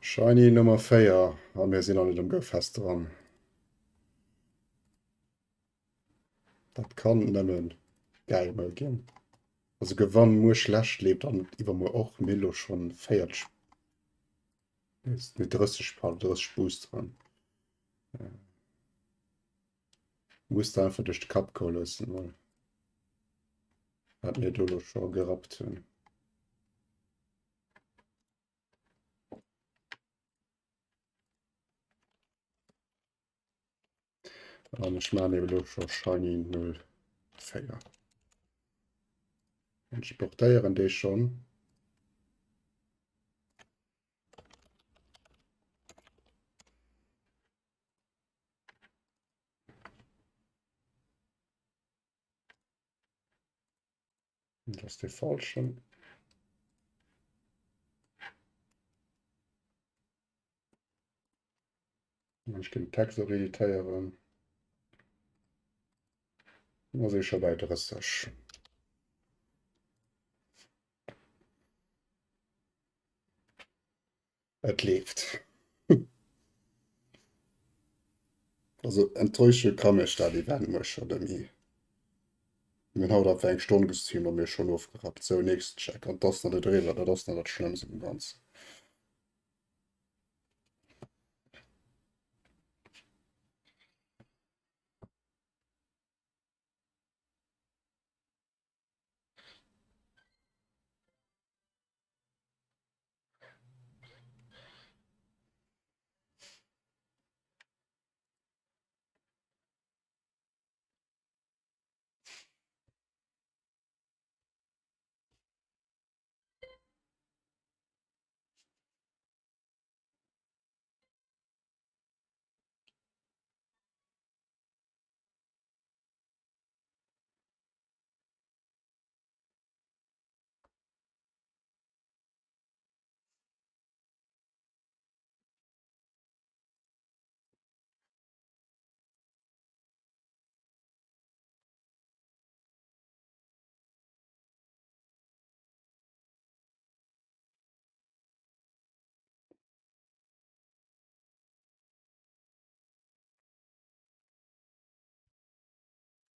Shiny Nummer 4 a mir sinn nach net um Goufest dran. Dat kann nëmmen gäil mol ginn. Also gewann muer schlecht leeft an iwwermuer och mir elo schonn 40 nee 30 pardon 30 Boosteren. Muss de einfach duerch de Kapp goe loossen mol wat mir do elo scho gerappt hunn. An ech maachen eben elo scho Shiny 04. An ech portéieren dee schonn. Dat ass dee falschen. Ech ginn den Text och editéieren. Dann ass ee scho bei 30. Et leeft. Also enttäusche ka mech dat Event muer scho net méi. Mir hunn haut einfach eng Stonn gestreamt a mir schonn ofgerappt. Sou, nächsten Check. An 't ass nach net eriwwer, dat ass nach dat Schlëmmst um Ganzen.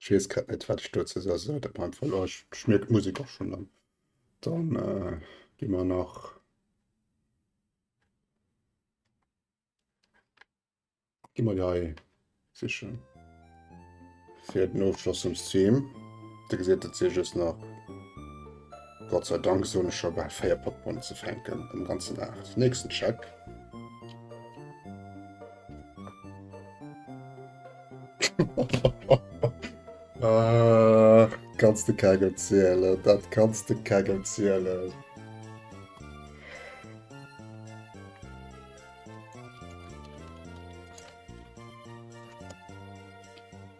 Ech weess grad net wat ech dozou soll soen, dat mer einfach elo, ech mierken d'Musek och schonn an dann gi mer nach gi mer déi hei sichen fir den Ofschloss vum Stream. Dir gesitt et si just nach Gott sei Dank soen ech scho bal 4 Pokémon ze fänken am ganzen Dag. Nächsten Check. Ah, kanns de kengem zielen, dat kanns de kengem zielen.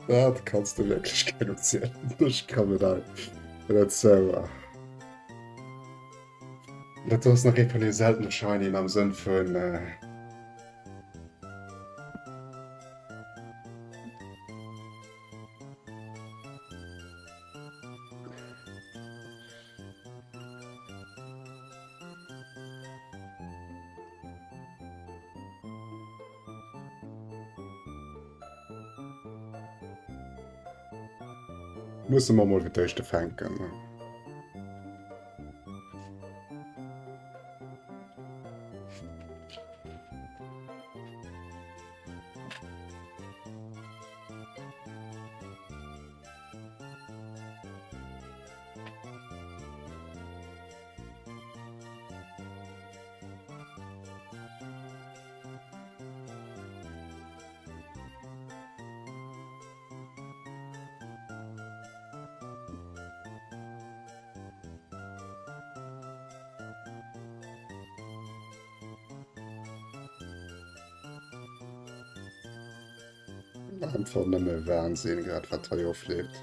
Dat kanns de wierklech kengem zielen. Ech kann net ein. Dat sou. Dat ass nach ee vun de seltene Shinyen am Sënn vun. Äh, Musse mer mol fir d'éischte fänken. Einfach nëmme Wahnsinn grad wat hei ofleeft.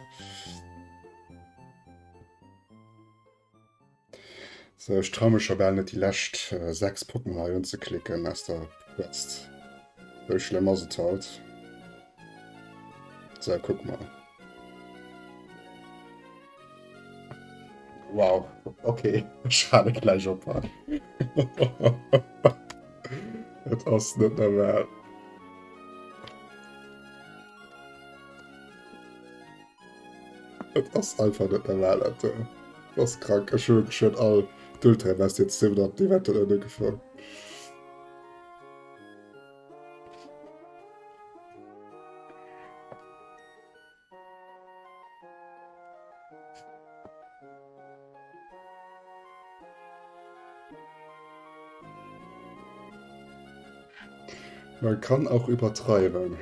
So, ech trau mech scho bal net déi lescht 6 Pokémon hei unzeklicken aus der Quest. Sou schlëmm ass et halt. So, kuck mal. Wow, okay, ech hale gläich op hei. Et ass net normal. Et ass einfach net normal, dat do. Dat ass krank. Ech hu schon all d'Ultra-Investitioun an d'Eventen ugefang. Man kann auch übertreiben.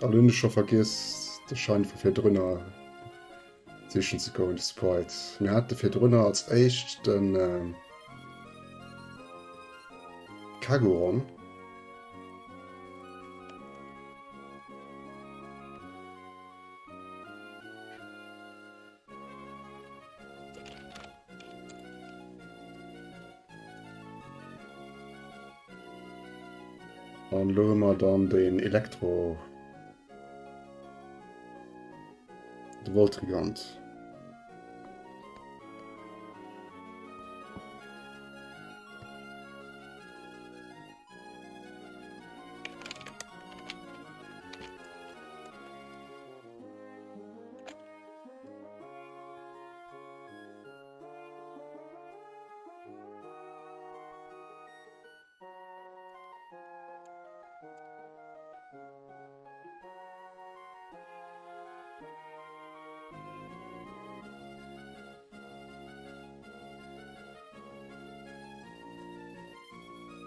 An hunn ech scho vergiess de Schein vu virdrunner sichen ze goen, de Sprite. Mir hate virdrunner als éischt den Kagoron. An elo hu mer dann den Elektro... De Voltrigant.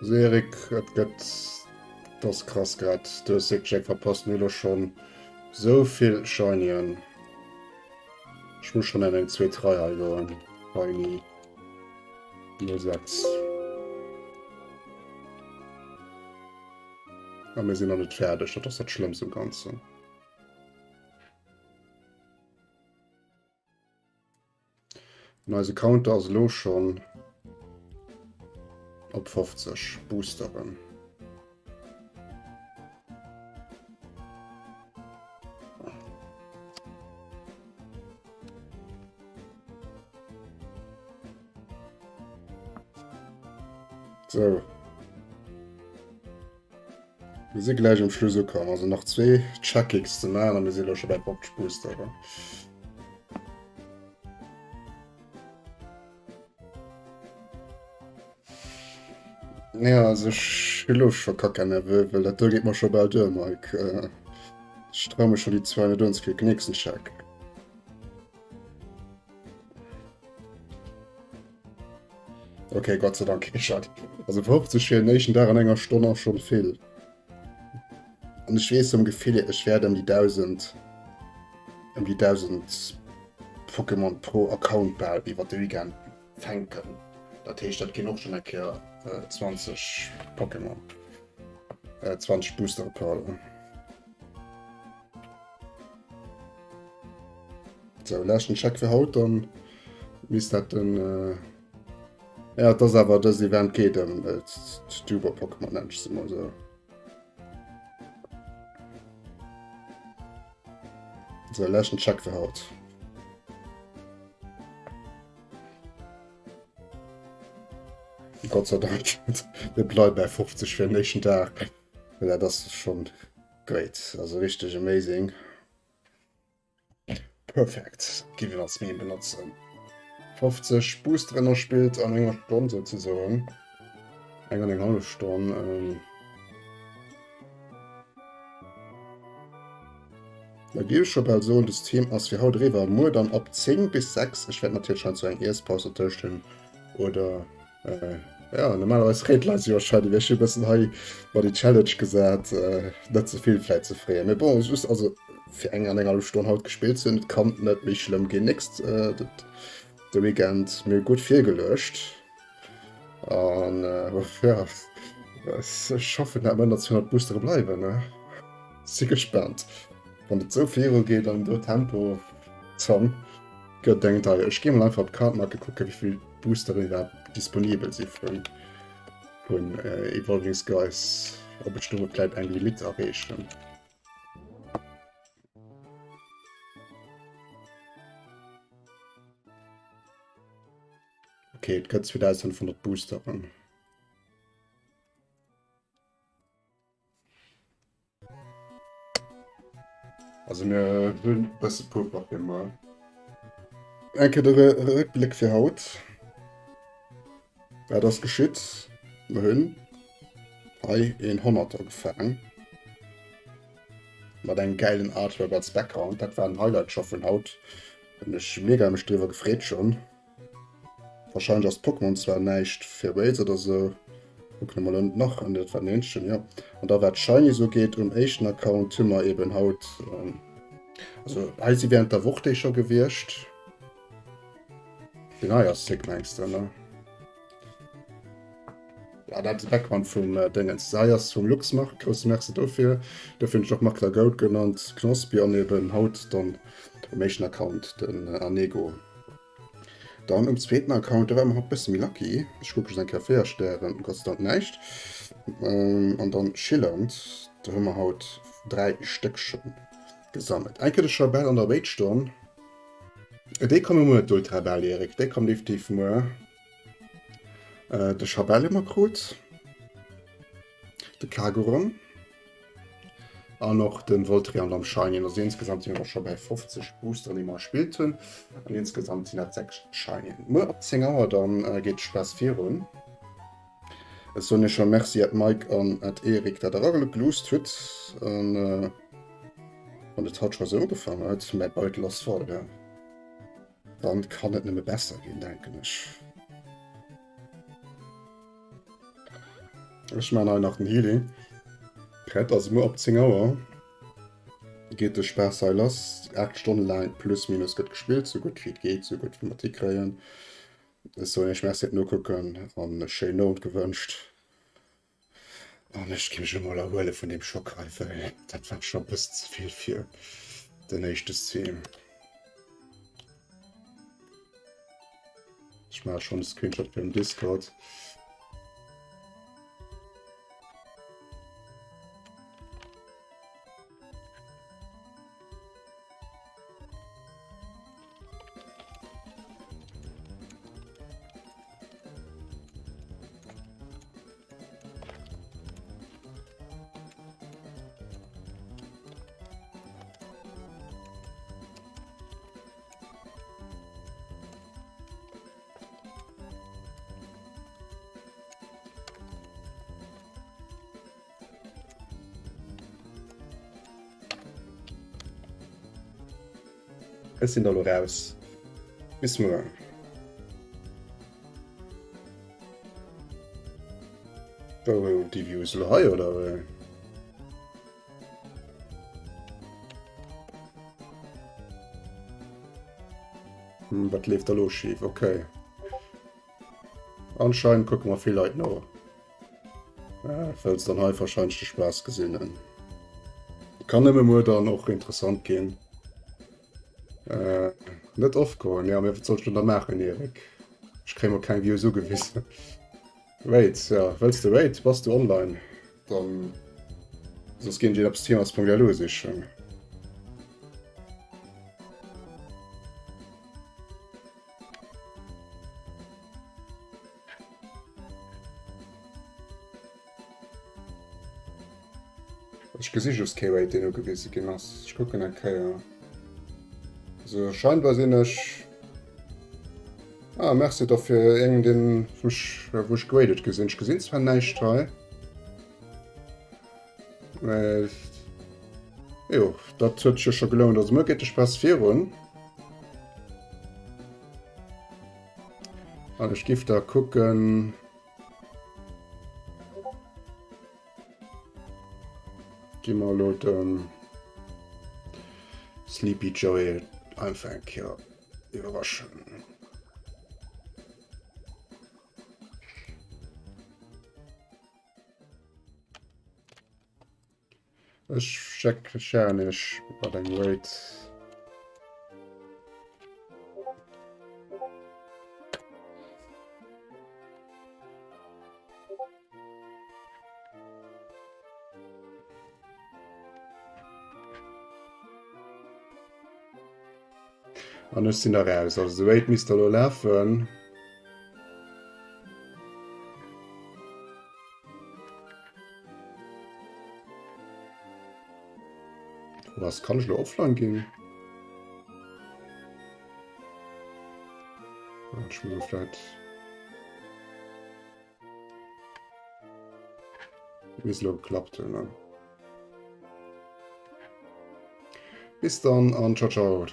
So Erik, et gëtt das krass grad. Du hues wierklech eng verpasst. Mir hu lo schonn sou vill Shinyen. Ech muss schonn an eng zweet Rei hei goen. Shiny 06. A mir sinn nach net fäerdeg, dat ass dat Schlëmmst um Ganzen. An eise Counter ass elo schonn op 50 Boosteren. So. Mir si gläich um Schluss ukomm, also nach zwee Checkings ze maachen a mir si lo scho bei 50 Boosteren. Ja, also ech hu lo scho kacka nervö, well dat do geet mer scho bal duer, Mike. Äh, ech trau mech scho déi 200 unzeklicken. Nächsten Check. Okay, Gott sei Dank kee Shiny. Also 50 fir den éischten Dag an enger Stonn ass schonn vill. An ech weess vum Gefill hier, ech wäert ëm déi 1.000, ëm déi 1.000 Pokémon pro Account bal iwwer de Weekend fänken. Dat heescht, dat ginn och schonn eng Kéier 20 Pokémon, 20 Boostere, pardon. Sou, leschten Check fir haut, dann misst dat den... Äh, ja, das awer dës Event geet ëm äh, d'Uber Pokémon nennt se mal so. So, leschten Check fir haut. Gott sei Dank, mir bleiwen bei 50 fir den éischten Dag. Well dat ass schon great, also richteg amazing. Perfekt, gi wir als Meme benotzen. 50 Boosteren erspillt an enger Stonn souzesoen. Eng an eng hallef Stonn. Ähm. Da gi ech scho bal soen, de Stream ass fir haut eriwwer. Muer dann ab 10 bis 6. Ech wäert natierlech heiansdo eng Iesspaus dertëscht hunn oder Äh, ja, normalerweis freet Leit sech wahrscheinlich, ech hu bëssen hei mat déi Challenge gesat, äh, net ze vill vläit ze freeën. Mee bon, just also fir eng an eng hallef Stonn haut gespillt ze hunn, et kann net méi schlëmm ginn. Nächst äh, de Weekend mir gutt virgeluecht. An äh, ja, ech hoffen, dat ënner 200 Boostere bleiwen. Ne? Si gespannt. Wann et sou viru geet an do Tempo, dann gëtt eng deier. Ech gi mol einfach op d'Cardmarket kucken, wéi vill Boosteren iwwerhaapt disponibel si vun vun Evolving Skies, ob ech do vläit eng Limite erreechen. Okay, et gëtt 2500 Boosteren. Also mir hunn e bësse Puffer fir muer. Eng Kéier de Réckbléck fir haut. Wat ass geschitt? Mir hunn hei een Honnerter gefaang. Mat engem gäilen Artwork als Background. Dat war den Highlight scho vun haut. Hunn ech mega mech driwwer gefreet schonn. Wahrscheinlech ass Pokémon zwar näischt fir Wales oder sou. Kucken emol ënnen nach an dat war den eenzegen, jo. An da wat Shinies ugeet, um éischten Account hu mer eben haut, also hei si während der Woch déi scho gewiescht. Deen hei ass sick mengs de, ne? Ja, dat ass Background vum Déngens. Hei ass vum Luxmark, grousse Merci dofir. Dofir hunn ech och Makler Goat genannt, Knospi an eben haut dann um éischten Account den Anego. Dann um zweeten Account, do war mer haut bësse méi lucky. Ech kucke just eng Kéier 4 Stären, Gott sei Dank näischt. Ähm, an dann Schillernd, do hu mer haut 3 Stéck schon gesammelt. Eng Kéier de Chabel an der Wéitstonn. Déi komme muer, d'Ultra Bell, Erik, déi kommen definitiv muer. Äh, de Chabel hu mer krut. De Kagoron. An och den Voltriant am Shiny. Also insgesamt si mir scho bei 50 Boosteren, déi mer gespillt hunn. An insgesamt sinn dat 6 Shinyen. Muer ab 10 Auer dann äh, geet de Spaass virun. Ech soen iech scho Merci at Mike an at Erik, dat der erageluusst hutt. An äh, wann et haut scho sou ugefaangen huet, mäi Beutel ass voll, ja. Dann kann et nëmme besser ginn, denken ech. Ech man hei nach den Healing. Prett, also muer ab 10 Auer geet de Spaass hei lass. 8 Stonne laang plus minus gëtt gespillt, sou gutt wéi et geet, sou gutt wéi mer et hikréien. Ech soen iech Merci fir d'Nokucken an e schéinen Owend gewënscht. An ech gi mech elo mol erhuele vun deem Schock hei, well dat war scho e bëssen ze vill fir den éischte Stream. Ech maache schonn e Screenshot fir den Discord. Ech sinn da lo raus. Bis muer. Wou déi Views lo hei oder wéi? Hm, wat leeft da lo schief? Okay. Anscheinend kucke mer vill Leit no. Äh, wëlls dann hei wahrscheinlich de Spaass gesinn hunn. Kann nëmme muer dann och interessant ginn. Äh, net offgoen, ja, mee wat soll ech denn da maachen, Erik? Ech kréie mer keng Views ugewisen. Wait, ja, wëlls de Wait? Bass du online? Dann soss ginn ech een op streamers.lu sichen. Ech gesi just kee Raid, deen ugewise ginn ass. Ech kucken eng Kéier. Also scheinbar sinn ech... Ah, merci da fir eng, deen mech, wou ech geradet gesinn. Ech gesinn zwar näischt hei. Mä jo, dat huet sech jo scho gelount. Also mir geet de Spaass virun. An ech giff da kucken... Gi mer elo dem Sleepy Joey einfach eng Kéier iwwerraschen. Ech check sharen iech mat engem Raid. An ech sinn da raus. Also de Raid misst elo lafen. Was kann ech lo offline ginn? Ah, ich muss vielleicht Misst lo geklappt hunn. Ne? Bis dann an ciao ciao.